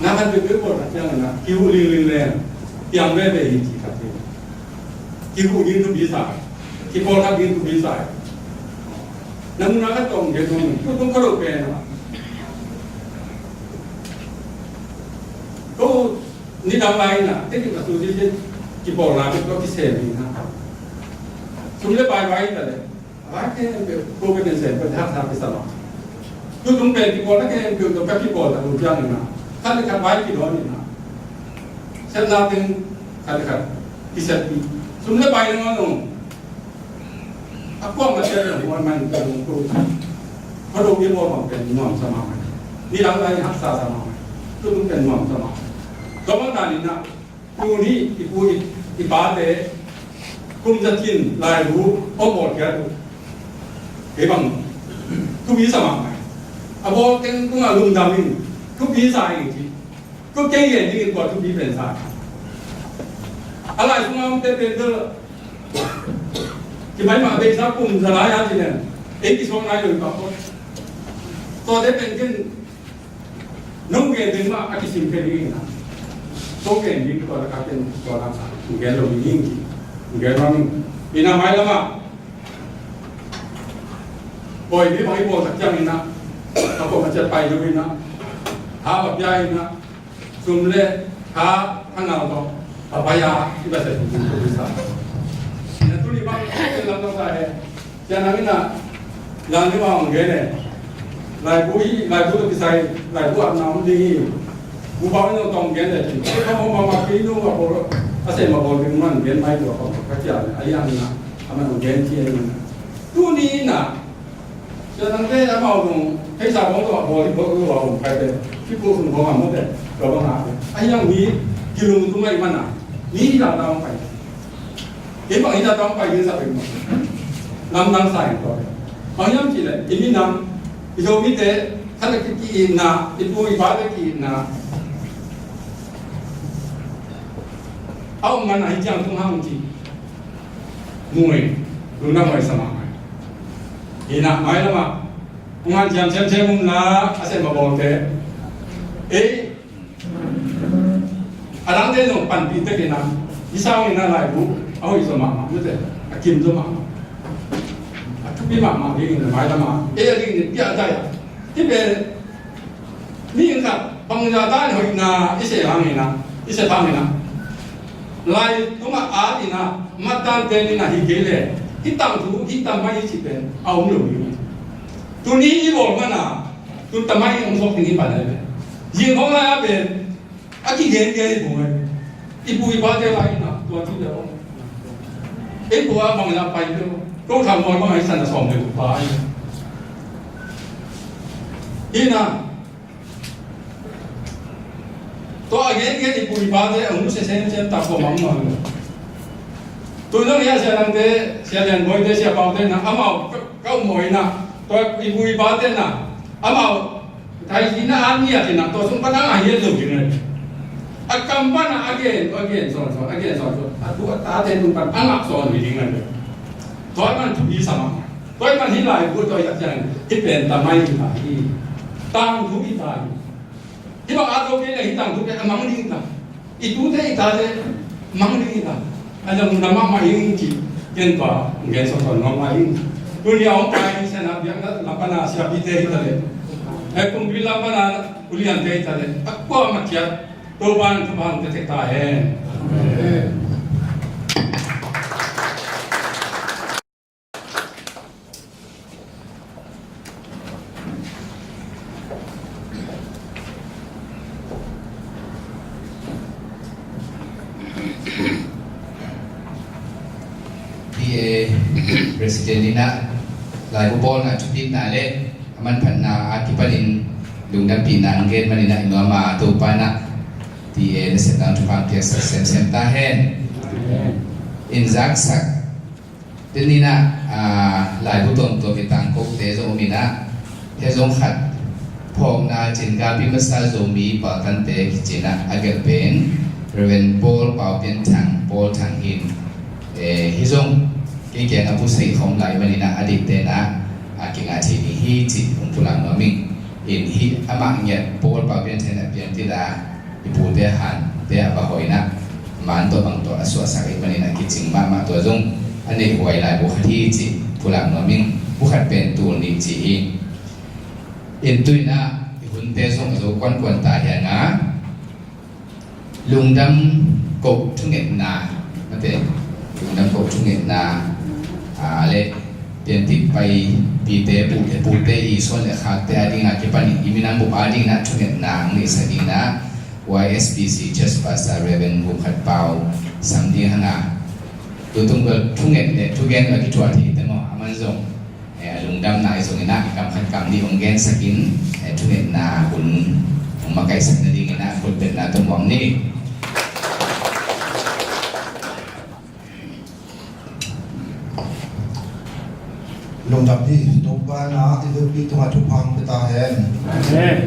Na khat peuhpeuh pawl tak ciangin ah, kihuh lingling leng, piang veve hi ci khat hi. Kihuh ding thupi sa, kipawlkhat ding thupi sa. Na munah khat tawh hong gen nuam, tu tung kha lo pen ah. Ko nidang lai in ah, teknik a tu ci ci, kipawlna tawh kisem hi na. Sum le pai vai ta le. Vai khempeuh, ko ka pen sem, ka haksa kisa lo. Tutung pen kipawl na khempeuh tawh ka kipawl ta lo ciangin ah. Khat le khat vai kidawn in ah. Sepna teng khat le khat kiseppi. Sum le pai nangawn ong. A kuamah ciat in ah huan man ka lungtu. Ka lo kipawl bang pen nuam sa mahmah. Nidang lai haksa sa mahmah. Tutung pen nuam sa mahmah. Tua bang dan in ah. Tuni i pu i, i pate kum za cin laibu hong bawlkhiat uh. Kei bang thupi sa mahmah. A bawl teng tungah lungdam in thupi sa ing ci. Tua kei gen dingin tua thupi pen sa. A lai sungah omte pen bel kimaimah a beisa kum za lai a ci nen ei kisuak nai lo i pah pawt. Tuate pen ken Nong gen ding mah a kisim kei ding ina. Nong gen ding tua lak a ken tua lak a nong gen lo ding hi. Nong gen lo ding ina mai lamah. Bawi mi bang i bawl tak ciang ina. A kawm a ciat pai lo ina. Ha bapia ina. Sum le ha hangal tawh. Papaya i ba se ding tua sa. Ina tuni bang ken lam tawh sa he. Cian nang ina, nang ni ma hong gen e. Laibu hi, laibu tawh kisai, laibu apna om ding hi. Bu bang ina tawh hong gen e. Kei ka hong ma ma kei nu ma bawl, a se ma bawl ding man gen mai tua ka ka cian e. A yang ina, a man hong gen ci e ina. Tuni ina. Cian nang te amau nung, kei sa bawng tua bawl hi bawl tua hong kai te. Ki pu sung bawl ma mo te, tua bang a. A yang ni, kilung tu mai man a. Ni da da hong kai. Kei bang hi ta tawm pai ding sa peuhmah. Lamdang sa hi tua. Bang hiam cih leh, i minam, i Zomite, khat le ki-itna, i pu i pate ki-itna. A om man ahi ciang tung hang ci. Mui, lungdam huai sa mahmah. Hi na mai lamah. Hong hanciam semsem um la, a sem a bawlte. Ei, A dangte zong panpih tek in a, i sang in a laibu a hoih zaw mahmah mite, a kim zaw mahmah. A thupi mahmah ding in a mailam a, ei a ding in piah dai a. Hih pen mi in khat bangzah dan hoihna i seh hang in a, i seh hang in a, Lai tungah at in ah, mattan pen in ah hi kei leh, hih tangthu, hih tamai hi cih pen a om lo ding. Tuni i bawl man a, tu tamai hong suak ding hi pan lai pen. Zing khawng lai a pen, a kigen gen hi pong ai. I pu i pate lai in ah, tua thu deuh. Ei pu a bang in ah pai deuh. Ko thang bawl bang ai san a sawm deuh pa ai. Hi na, tua a gen gen i pu i pate a hong nusia semsem tak kua mangmang lo. Tun zong hia Sia Langte, Sia Lian Bawite, Sia Paute na, amau ka, ka um maw in ah, tua i pu i pate na, amau thaizing na an ngiat in ah, tua sung pan a ngah hiat lo ding a. A kam pan a, a gen, a gen sawn sawn, a gen sawn sawn. A tu a tate tung pan a ngah sawn hi ding a. Tua man thupi sa mah. Tua man hih laibu tua i tak ciang, hih pen tamai hi ta hi. Tangthu hi ta hi. Hih bang a zo kei leh hih tangthu pen a mang ding ta. I tute i tate mang ding hi ta. A lungdam mahmah ing ci, ken tua gen sawn sawn nuam mah ing. Tuni a hong pai Sia na biakna lam pan a siapite hi ta leh, e, kumpi lam pan a uliante hi ta leh, a kuamah ciat Topa'n thupha hong pia tek ta hen. Amen. P A President in ah laibu bawlna thupitna le a manphatna a kipanin lungdampihna hong gen manin ah i nuam a, Topa in ah P A nasepna thupha hong piaksak semsem ta hen. In zaksak. Tuni in ah, ah, laibu tuamtuam i tangkote zong om in ah, hih zong khat, phawkna cin galpi masa Zomi Paltante kici in ah, a gelh pen Reverend Paul Pau Pian Thang, Paul Thang hi in, eh, hih zong kei kiang a pu sei khawm lai manin ah, a dikte in ah, a kingah thei ding hi cih hong pulak nuam ing. In hih amah ngiat Paul Pau Pian Thang in ah piantit a, i pute hante a va hoih in ah, man tawh bang tawh a suahsak ahih manin a kicing mahmah, tua zong a neihhuai laibu khat hi cih pulak nuam ing. Pu khat pen tul nih ci hi. In tu in ah i hunte zong a zo kuankuan ta hi hang a, lungdam koh thungetna, mate, lungdam koh thungetna, a, le piantit paipite, pute, pute i suan le khakte a ding a kipanin i minam bup a ding in ah thungetna hong neihsak ding in ah, Y S P C Church Pastor Reverend Vum Khat Pau sam ding hang a. Tutung bel thunget le thugen a kithuah thei te maw, a man zong, eh, a lungdamna i zong in ah, kam khat kam nih hong gensak in, eh, thungetna hun hong makaihsak nading in ah khutbetna tawh muang ni. Lungdam hi. Topa in ah i vekpi tungah thupha hong pia ta hen. Amen.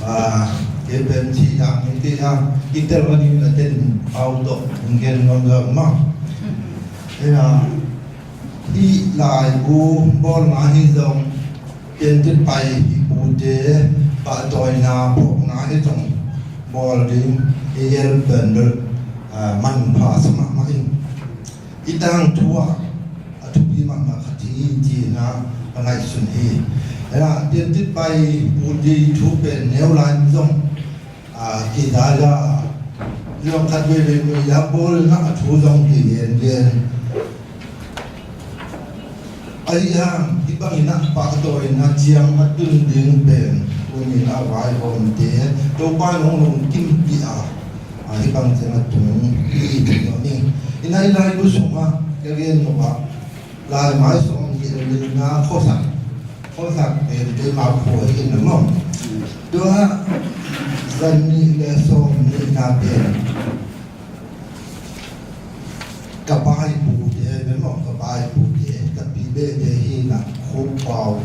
Ah, kei pen thih dang hi kei a, i tel manin a ten pau tawh hong gen nuam lo mah. Ina, hih laibu bawlna hi zong, piantit pai i pute pahtawina phawkna hi zong bawl ding i gel pen bel, ah, manpha sa mahmah ing. Hih tangthu ah a thupi mahmah khat hi ci-in ah ka ngaihsun hi. Ina, piantit pai pute thu pen neu lai zong, a, kidai a, zong khat veivei mei a bawl in ah a thu zong kigengen. Ahih hang hih bangin ah pahtawina ciang a tun ding pen tuni in ah vaihawmte Topa in hong lungkimpih a, a, hih bang ciang a tung hi ci nuam ing. Ina, i laibu sungah ka gen nop ah, laimai sawmnih le lina khuasak, khuasak pen keima khua hi in a maw. Tua zan nih le sawmnihna pen ka paipute hi ve maw, ka paipute, ka pi behte hi in ah, Khuk Pau,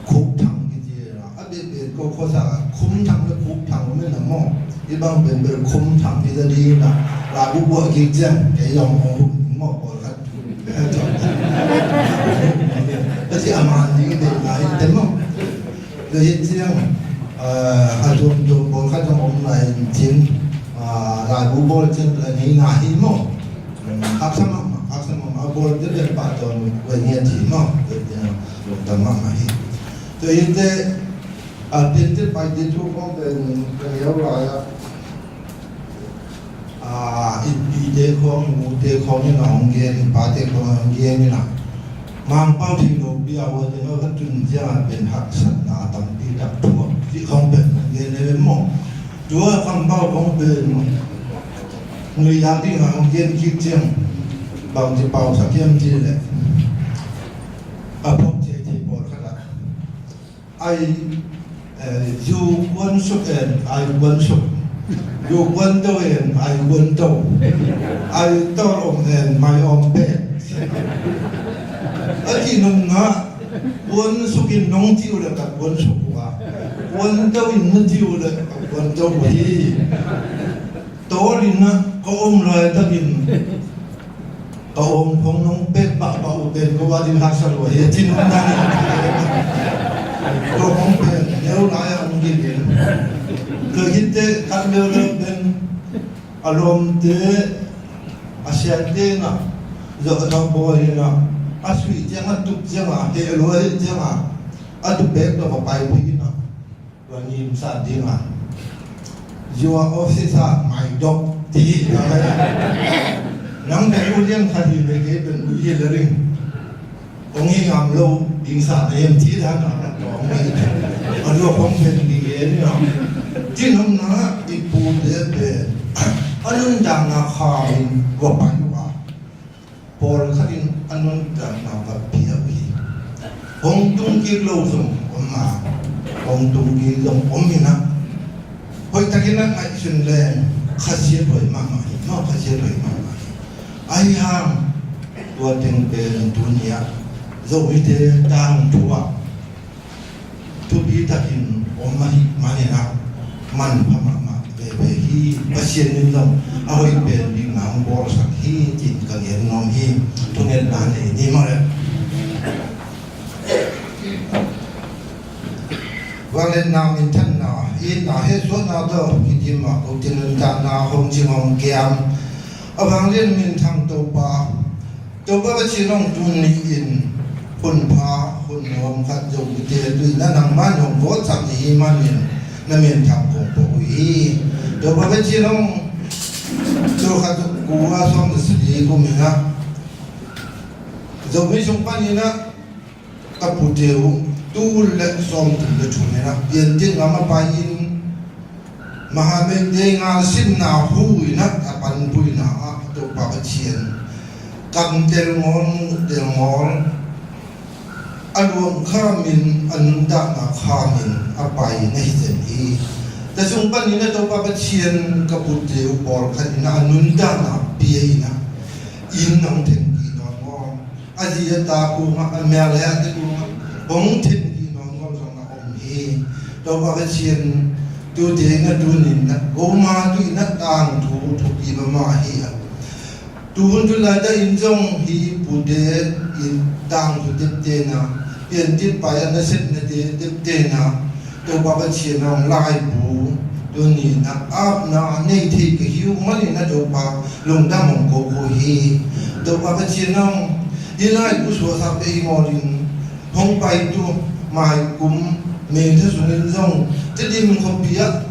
Khuk Thang kici a, a behbeh ko khuasak ah Khum Thang le Khuk Thang om in a maw. Hih bang pen bel Khum Thang hi ta ding in ah, laibu buak kik ciang kei zong hong hun ding maw, pawlkhat. Ka ci a man ding deihna hi te maw. Tua hi ciang, ah, a tuamtuam pawlkhat zong om lai in cin, ah, laibu bawl ciang bel a ngeina hi maw. Haksa mahmah, haksa mahmah, a bawlte pen pahtawi ngiat hi maw. Tua hi ciang lungdam mahmah hi. Tua hi te, ah, piantit paite thu khawng pen ka neu lai ah, ah, I pite khawng, i mute khawng in a hong gen, i pate khawng a hong gen in a, Mangpau thei lo bia ua ding a ka tun ciang a pen haksatna tampi tak thuak cih khawng pen hong gen e maw. Tua Khangbau khawng pen nuihyak ding a hong gen kik ciang bangci pau sak hiam cih leh, a phawk ciai thei pawlkhat ah, ai, eh, zu kuan suk en ai kuan suk, zu kuan to en ai kuan to, ai tawlom en mai om pek. A cih nung ah, kuan suk in nong cih uh leh ka kuan suk uh a, kuan to in na cih uh leh ka kuan to uh hi. Tawl in ah ka om laitakin ka om khong nong pek pahpah uh pen ko a ding haksa lua hi, a cin om dan in. Ko khong pen neu lai a hong gil in. Ka hitte khat leuleu pen a lawmte, a siate in ah, zawh a bawl in ah, a suih ciang a, tuk ciang a, heh lua heh ciang a, a tu pek tawh ka pai pui in ah, tua ngimsa ding a, your office ah mai dok ti hi. Nang pen u lian khat hi ve, kei pen u hi le ring. Hong hi ngam lo ding sa na hiam ci dan a ka tawng hi. A lua hong pen ding e ni a. Cin hong na i pute pen a nuntakna kha in va pai uh a, pawlkhat in a nuntakna va pia uh hi. Hong tung kik lo zong om a, hong tung kik zong om hi na. Hoih takin a ngaihsun leng khasiat hoih mahmah hi, maw, khasiat hoih mahmah hi. Ahi hang tua teng pen tuni ah Zomite tangthu ah thupi takin om ahih manin ah manpha mahmah veve hi. Pasian in zong a hoih pen ding na hong bawlsak hi, ci-in ka gen nuam hi. Thungetna nei ni maw le. Vangliatna minthanna, itna hehsuahna tawh kidim a, kote nuntakna hong cing hong kiam a vanglian minthang Topa, Topa Pasian hong tuni in hun pha hun nuam khat Zomite tui na nangmah in hong vawtsak na hih manin na minthang kong pua uh hi. Topa Pasian hong tul khat za kua sawm le sagih kum in ah Zomi sung panin ah ka pute uh tul le sawmthum le thum in ah piantit ngam a pai in, Maha Meitei ngalsinna hu in ah a panpuina ah Topa Pasian kam tel ngawl, muh tel ngawl, a luang khamin, a nuntakna khamin a pai na hi zen hi. Tua sung panin ah Topa Pasian ka pute uh pawlkhat in ah a nuntakna pia in ah inn hong thengkik nawn ngawl, a zi a ta kungah, a mel a te kungah hong thengkik nawn ngawl zong a om hi. Topa Pasian, tute in ah tuni in ah koma tui in ah tangthu thupi mahmah hi a, tuhun tu laitak in zong hih pute in tangthu teptena, piantit pai a nasemnate teptena, Topa Pasian hong laibu tuni in ah apna nei thei ka hi uh manin ah Topa lungdam hong ko ko hi. Topa Pasian hong hih laibu suahsa pia hi mawlin hong pai tu mai kum May thasung in zong Tedim khuapi ah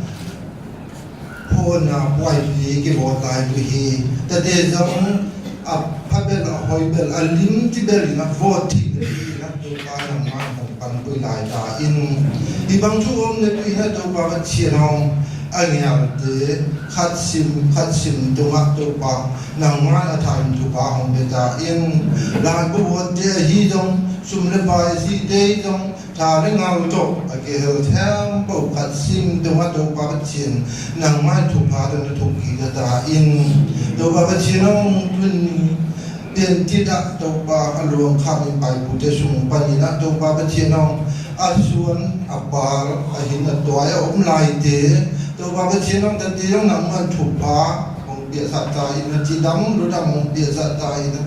phawkna buaipih kivawt lai uh hi. Tate zong a pha bel, a hoi bel, a limci bel in a vawt thei bel in a Topa nangmah hong panpui lai ta in. Hih bang thu om le tu in a Topa Pasian hong a ngialte khat sim khat sim tungah Topa nangmah a thain thupha hong pia ta in. Laibu vawtte ahi zong, sum le pai a site ahi zong, tha le ngal tawh a kihel thempo khat sim tungah Topa Pasian nangmah thupha tawh na thuk kik ta in. Topa Pasian hong tuni piantit ah Topa a luang khamin pai pute sung panin ah Topa Pasian hong a suan a pal a hin a tuai a om laite, Topa Pasian hong tate hong nangmah thupha hong piaksak ta in a, cidam ludam hong piaksak ta in a,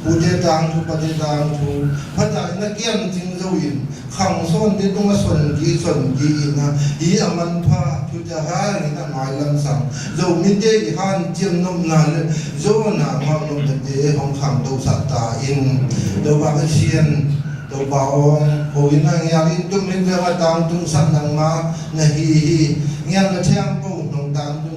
pute tangthu, pate tangthu pha ta in a, kiam cing zo in khang sawnte tungah son kik son kik in a, hih a manpha thu cia hang in a mailam sang Zomite i hanciam nopna le zawhna ngah nopnate hong khangtosak ta in. Topa Pasian, Topa aw, ko in a ngial in tum in veng a tangtungsak nangmah na hi hi. Ngial na thempo nong tangtung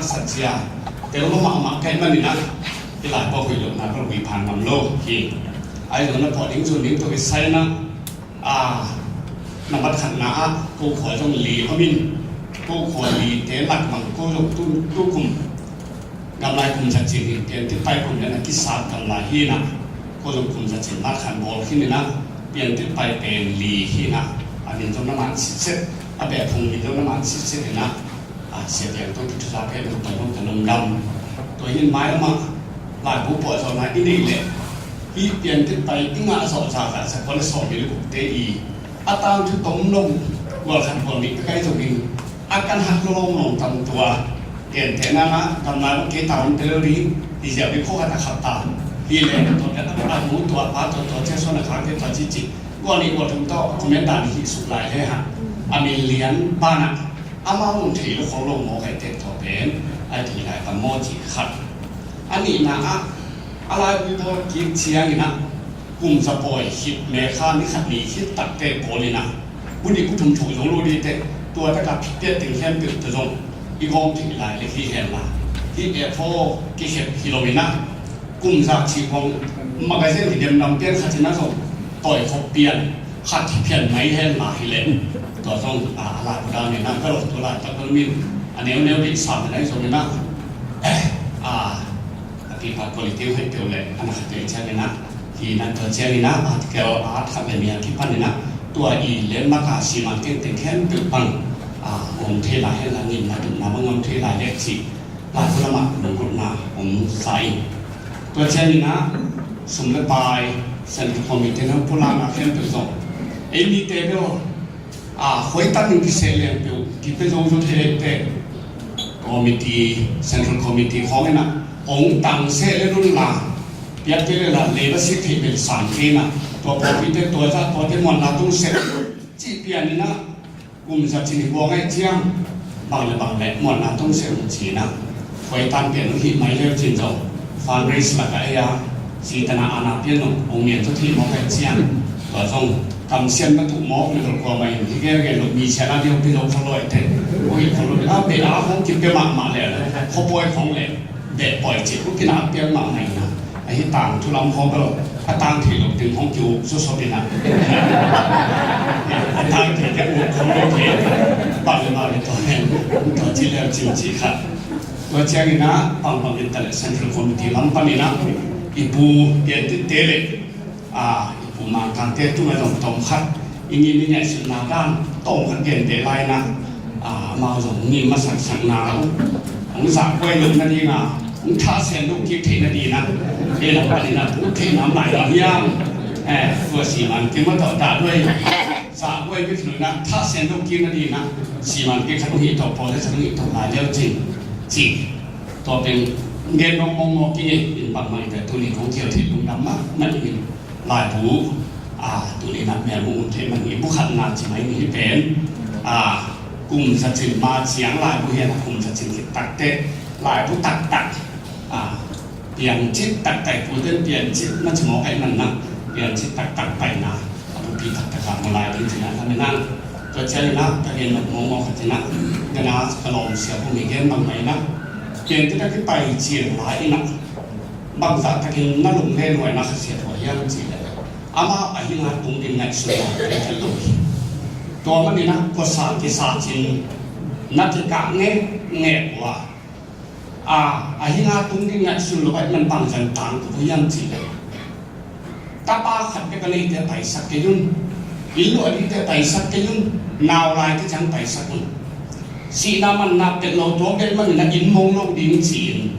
haksat zia tel lo mahmah ka hih manin ah, hih lai pawh hoih lohna ka lui phan ngam lo hi. Ahi zongin ah pawh ding zun ding tawh kisai in ah, a, nambat khatna ah ko khua zong li om in, ko khua lite lak bang ko zong tu, tu kum gamlai kum za cin hi, piantit pai kum lian a kisat gamlai hi in ah, ko zong kum za cin mat khat bawl khin in ah, piantit pai pen li hi in ah, a min zong na man sitset, a beh phung min zong na man sitset in ah, a, Sia Piang tawh kithuza pen tung pai zong ka lungdam. Tua hi in mailam ah laibu puahzawhna i neih leh, hih piantit pai i ngah zawh zahzah za kua le sawmli le gukte i a tangthu tom lo, gual khat gual nih ka kai zongin a kan hak lo lawmlawm tam tua. Gentehna ah gamla lo kei ta om te lo ding hi ziau ding khua khat a khap ta. Hi le tua ka a mu tua pa tua tua cia suan a khang te tua ci ci. Gua ni gua thum tawh comment dan hi suk lai le ha. A min lian banah amau hong thei lo khong lo maw kai te tua pen a ti lai ka maw ci khat. A nihna ah a lai ui bawl kik ciangin ah kum za pawi khit me kha ni khat ni khit takte pawl in ah bu ni bu thum thuk zong lo dite tua taka piat teng hian peuh te zong i gawm thei lai le hi hen la hi e phaw kikhet hi lo in ah kum za ci kong magazine hi dem dam pian khat in ah zong tawi khop pian khat hi pian mai hen la hi le tua zong a lai bu dan in ah ka lo tua lai tak min a neu neu dih sam in ah zong in ah a pipa quality hoi peuh le a na khat te ciangin ah hi nan tua ciangin ah article a khat le mi a kipan in ah tua i le maka siman teng teng khen peuh pang a om thei lai hen la ngin na tum na mang om thei lai le ci la tu lama lungkutna om sa in tua ciangin ah sum le pai Central Committee na pulak na khen peuh zong ei mi te peuh a hoih takin kiseh leng peuh kipe zo zo thei leh te committee, Central Committee khawng in ah hong tang seh le nun la piak te le la lei va sik thei bel san kei in ah tua pawlpi te tua zah tua te muanna tung seh cih pian in ah kum za cin hi buang ai ciang bang le bang le muanna tung seh hong ci in ah hoih tan pian hong hih mai leu cin zo fundraise lak a ei a Sitana ana pian lo ong mian zo thei mawk ai ciang tua zong kam siam na tuh mawk le lo kua mai in hi gel gel lo mi sian a diau pi lo kho lo ai te. Ui kho lo a be a hong kim pe mah mah le kho poi khong le be poi ci ku pi na pian mah mai na. A hi tang thu lam hong lo a tang thei lo ting hong kiu so so pi na. A tang thei ke u kho lo ke ba le ma le to hen to ci le cin ci kha. Tua ciangin ah pangpang in tale Central Committee lam panin ah i pu Piantit te le i pu Mangkang te tungah zong tom khat i ngim i ngaihsutna dan tom khat gen te lai na amau zong ngim masaksakna hong zahkuai loh nading a hong thahsian loh kik theih nading a ei lam panin ah pu theih nam lai lo hiam? Tua si man kei ma tawh dah duai zahkuai bik loh na thahsian loh kik nading a siman kei khat hong hih tawh pawl le khat hong hih tawh lai leu cin ci. Tua pen gen mawkmawk mawk kei in bangmah in tua tuni kong kial theih lungdam mahmah in laibu tuni nak mel mu un theih man in bu khatna ci mai ni hi pen kum za cin ma ciang laibu hian a kum za cin khit takte laibu taktak piancit taktak puten piancit na ci mawk ai man na piancit taktak paina a bupi taktak a mawlai ding cina ka minang. Tua cian ina ka gen mawkmawk ka cina gana ka lawm sia kum i gen bangmah ina piancit a kipai cian lai ina bangzah takin na lunglen huai na khasia tua hiam ci le amah a hinga tung ding ngaihsun a ka thei lo hi. Tua man ina kua sa kisa cin na kikah ngek ngek ua a hinga tung ding ngaihsun lo ai man bangzan tang tua hiam ci le tapa khat bek a neite paisak kei un. Inn luah dingte paisak kei un. Nau laite ciang paisak un. Sihna manna pet lo tua bek man ina inn mong lo ding ci-in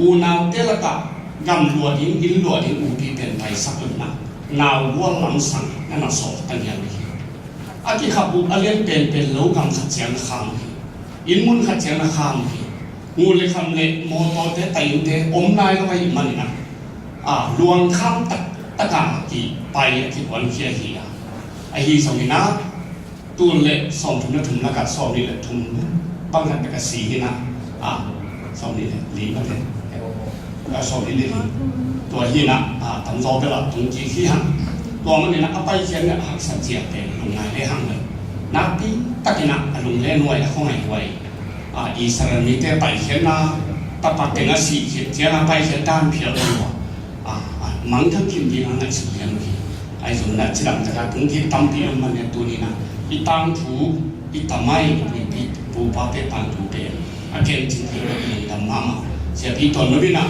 unaute lakah gam luah ding inn luah ding upi pen paisak unna nau gual lamsang na na sawh ta ngial hi. A kikhap uh a lian penpen lo gam khat ciang na kham hi. Inn mun khat ciang na kham hi. Ngun le kham le mawtawte tainte om nai lo ahih manin a luang kham tak taka kipai a kikuankhia hi a ahi zongin a Tul le sawmthum le thum lakah sawmnih le thum bang khat bek a si hi na. Sawmnih le li mate. Sawmnih le li tua hi na. Tamzaw bel a tung kik hi hang. Tua manin a paikhiatna a haksat ciah pen lungngai le hang le nakpi takin a lung le nuai a khuangai huai. Israel mite paikhiatna tapa teng a sih khit ciang a paikhiat dan phial lo a mangthang khin ding a ngaihsut lian uh hi. Ahi zongin a cidam taka tung kik tampi om man nia tuni na i tangthu i tamai i puipi pupate tangthu pen a ken cin thei lo i lungdam mahmah. Siapi Tuan Lo in a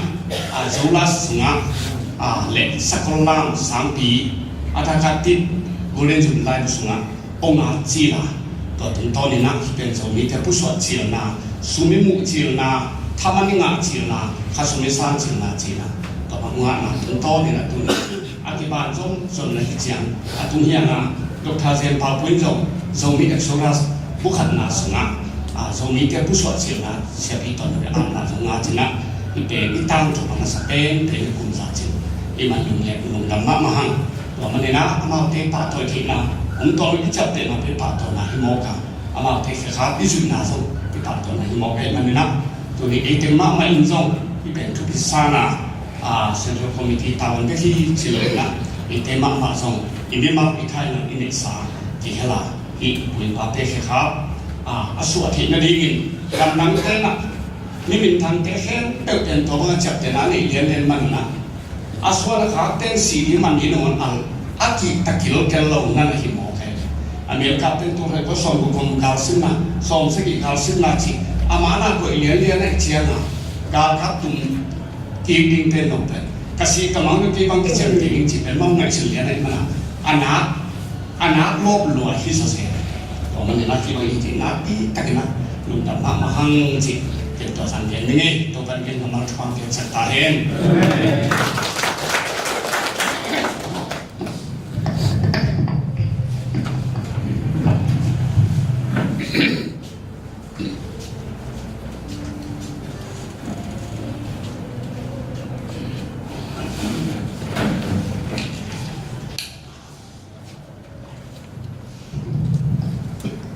Zolas sungah le Sakol Lang sangpi a taka tit Golden Jubilee lai sungah ong at cil a tua tungtawnin ah hih pen Zomite pusuah cilna, sum i muh cilna, thaman i ngah cilna, khasum i san cilna cina tua bang ngahna tungtawnin ah tuni a kiban zomzom na hi ciang a tung hiang a Doctor Zen Pau Pui in zong Zomi Exodus bukhatna sungah Zomite pusuah cilna siapi tawn na atna zong ngah cina I pen i tangthu a masa penpen i kum za cin i man lung le lungdam mahmah hang. Tua manin ah amaute pahtawi theihna, hong tawm i ciaptehna pen pahtawina hi mawk a, amaute khekhap i zuihna zong i pahtawina hi mawk ahih manin ah, tuni eite mahmah in zong i pen thupi sana, a, Central Committee tavuan bek hi ci lo in ah, eite mahmah zong i mimal i thaina i neihsa kihel a, hih pu in pate khekhap, a, a suah theih nadingin, gamdangte in ah mi minthangte khempeuh pen tua bang a ciaptehna a neih lianlian manin ah, a suan a khakte in si ding man ding nangawn al a kihta kilkel lo na na hi mawk hi. America pen tu hoi kua sawm guk kum galsimna, sawm sagih galsimna ci, amah na koih lianlian ahih ciangin galkap tum kik ding pen lo pen ka si ka mang na kei bang kiciam kik ding ci pen mang ngaihsun lian ahih manin a nak a nak lawp lua hi sawsawh. Tua manin a kibang i cih nakpi takin a lungdam mahmah hang cih ken tua zang gen ning ei. Tua pan ken kammal thupha piaksak ta hen.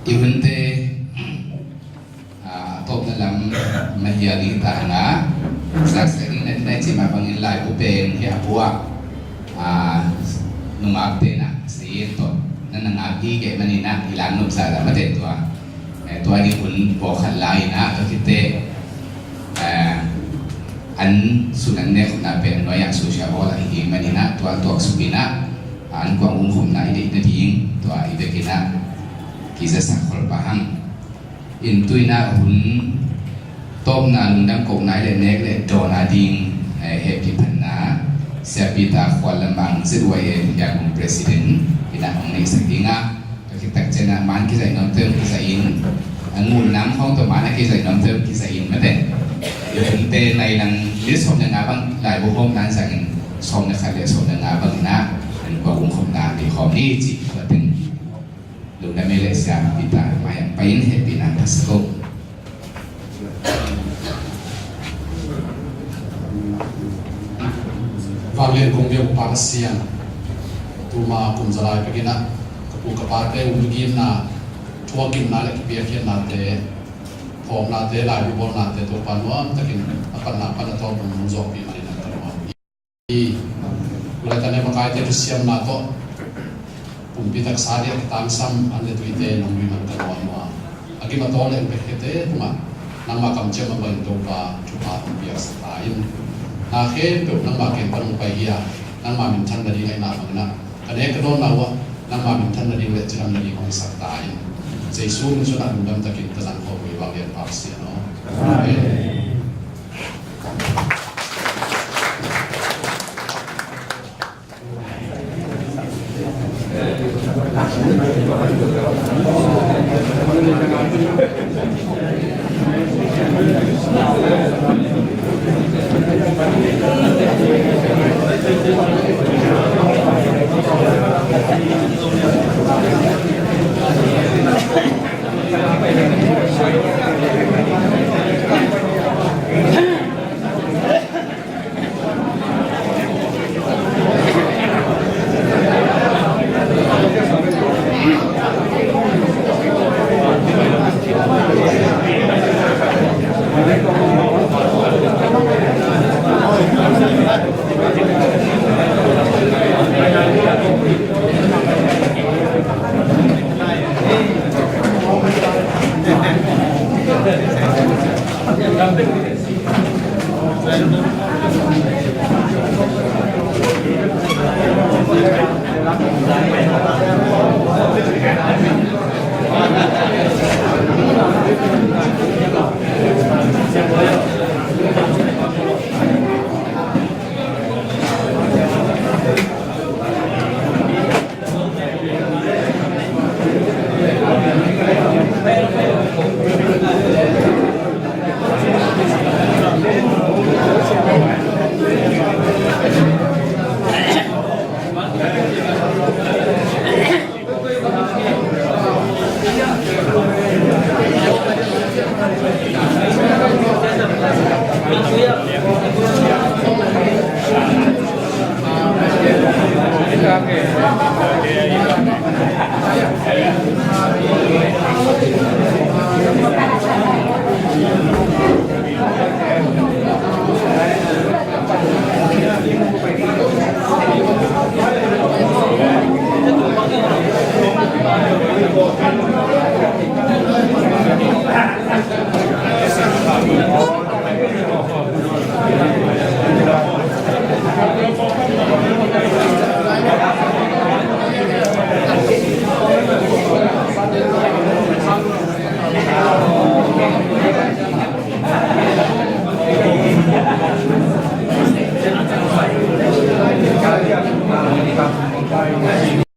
I hunte, a, a tawpna lam mah hial i ta hang a, zaksak ding na, na cih mah bangin laibu pen hi a pua, a, nungakte na, sayin tawh na na ngak hi kei manin a, i lak nop sa la mate tua. Eh, tua ni hun pawlkhat lai-in ah, tua khit teh, eh, an sun an nek khopna pen a nuai-ah social hall ah hi manin ah, tua tuaksuk in ah, an kuang um khopna i deih nading, tua i bek in ah kizasak khol pah hang. In tu in ah hun tawpna lungdam kohna i le nek le dawnna ding, eh, hehpih phatna Sia Peter Khual Lam Mang, Z Y A Yangon President in ah hong neihsak ding a, tua khit tak ciangin ah man kizaih nuamte hong kizaih in, a ngulnam khawng tawh man a kizaih nuamte hong kizaih in mate. I hunte nai lang minit sawm le nga bang laibu hawmna zangin sawm le khat le sawm le nga bang in ah an kuang um khopna nei khawm ni cih tua teng. Lungdam ei le Sia Peter, mai-ah pai in hehpihna pha sak o. Vanglian kong biak Upa Pasian, tuma kum za lai pek in ah ka pu ka pate um gimna, thuakgimna le kipiakkhiatnate, phawknate, laibu bawlnate, Topa nuam takin a panna pan a tawp hong zawhpih manin ah ka lungdam. I, tulaitak ni a makaite thusiamna tawh pumpi taksa ding a kitangsam an le tuite nong nuih man ka nuam uh a, a gim a tawl le hong piakkhiate tungah nangma kamciam a bangin Topa thupha hong piaksak ta in. Na khempeuh nangma kiang pan hong pai hi a, nangma minthan nading ahihna bangin ah ka nek ka dawnna uh ah nangma minthan nading le cidam nading hong hisak ta in. Jesu min suang ah lungdam takin ka zang khawm uh hi, vanglian Upa Pasian aw. Amen.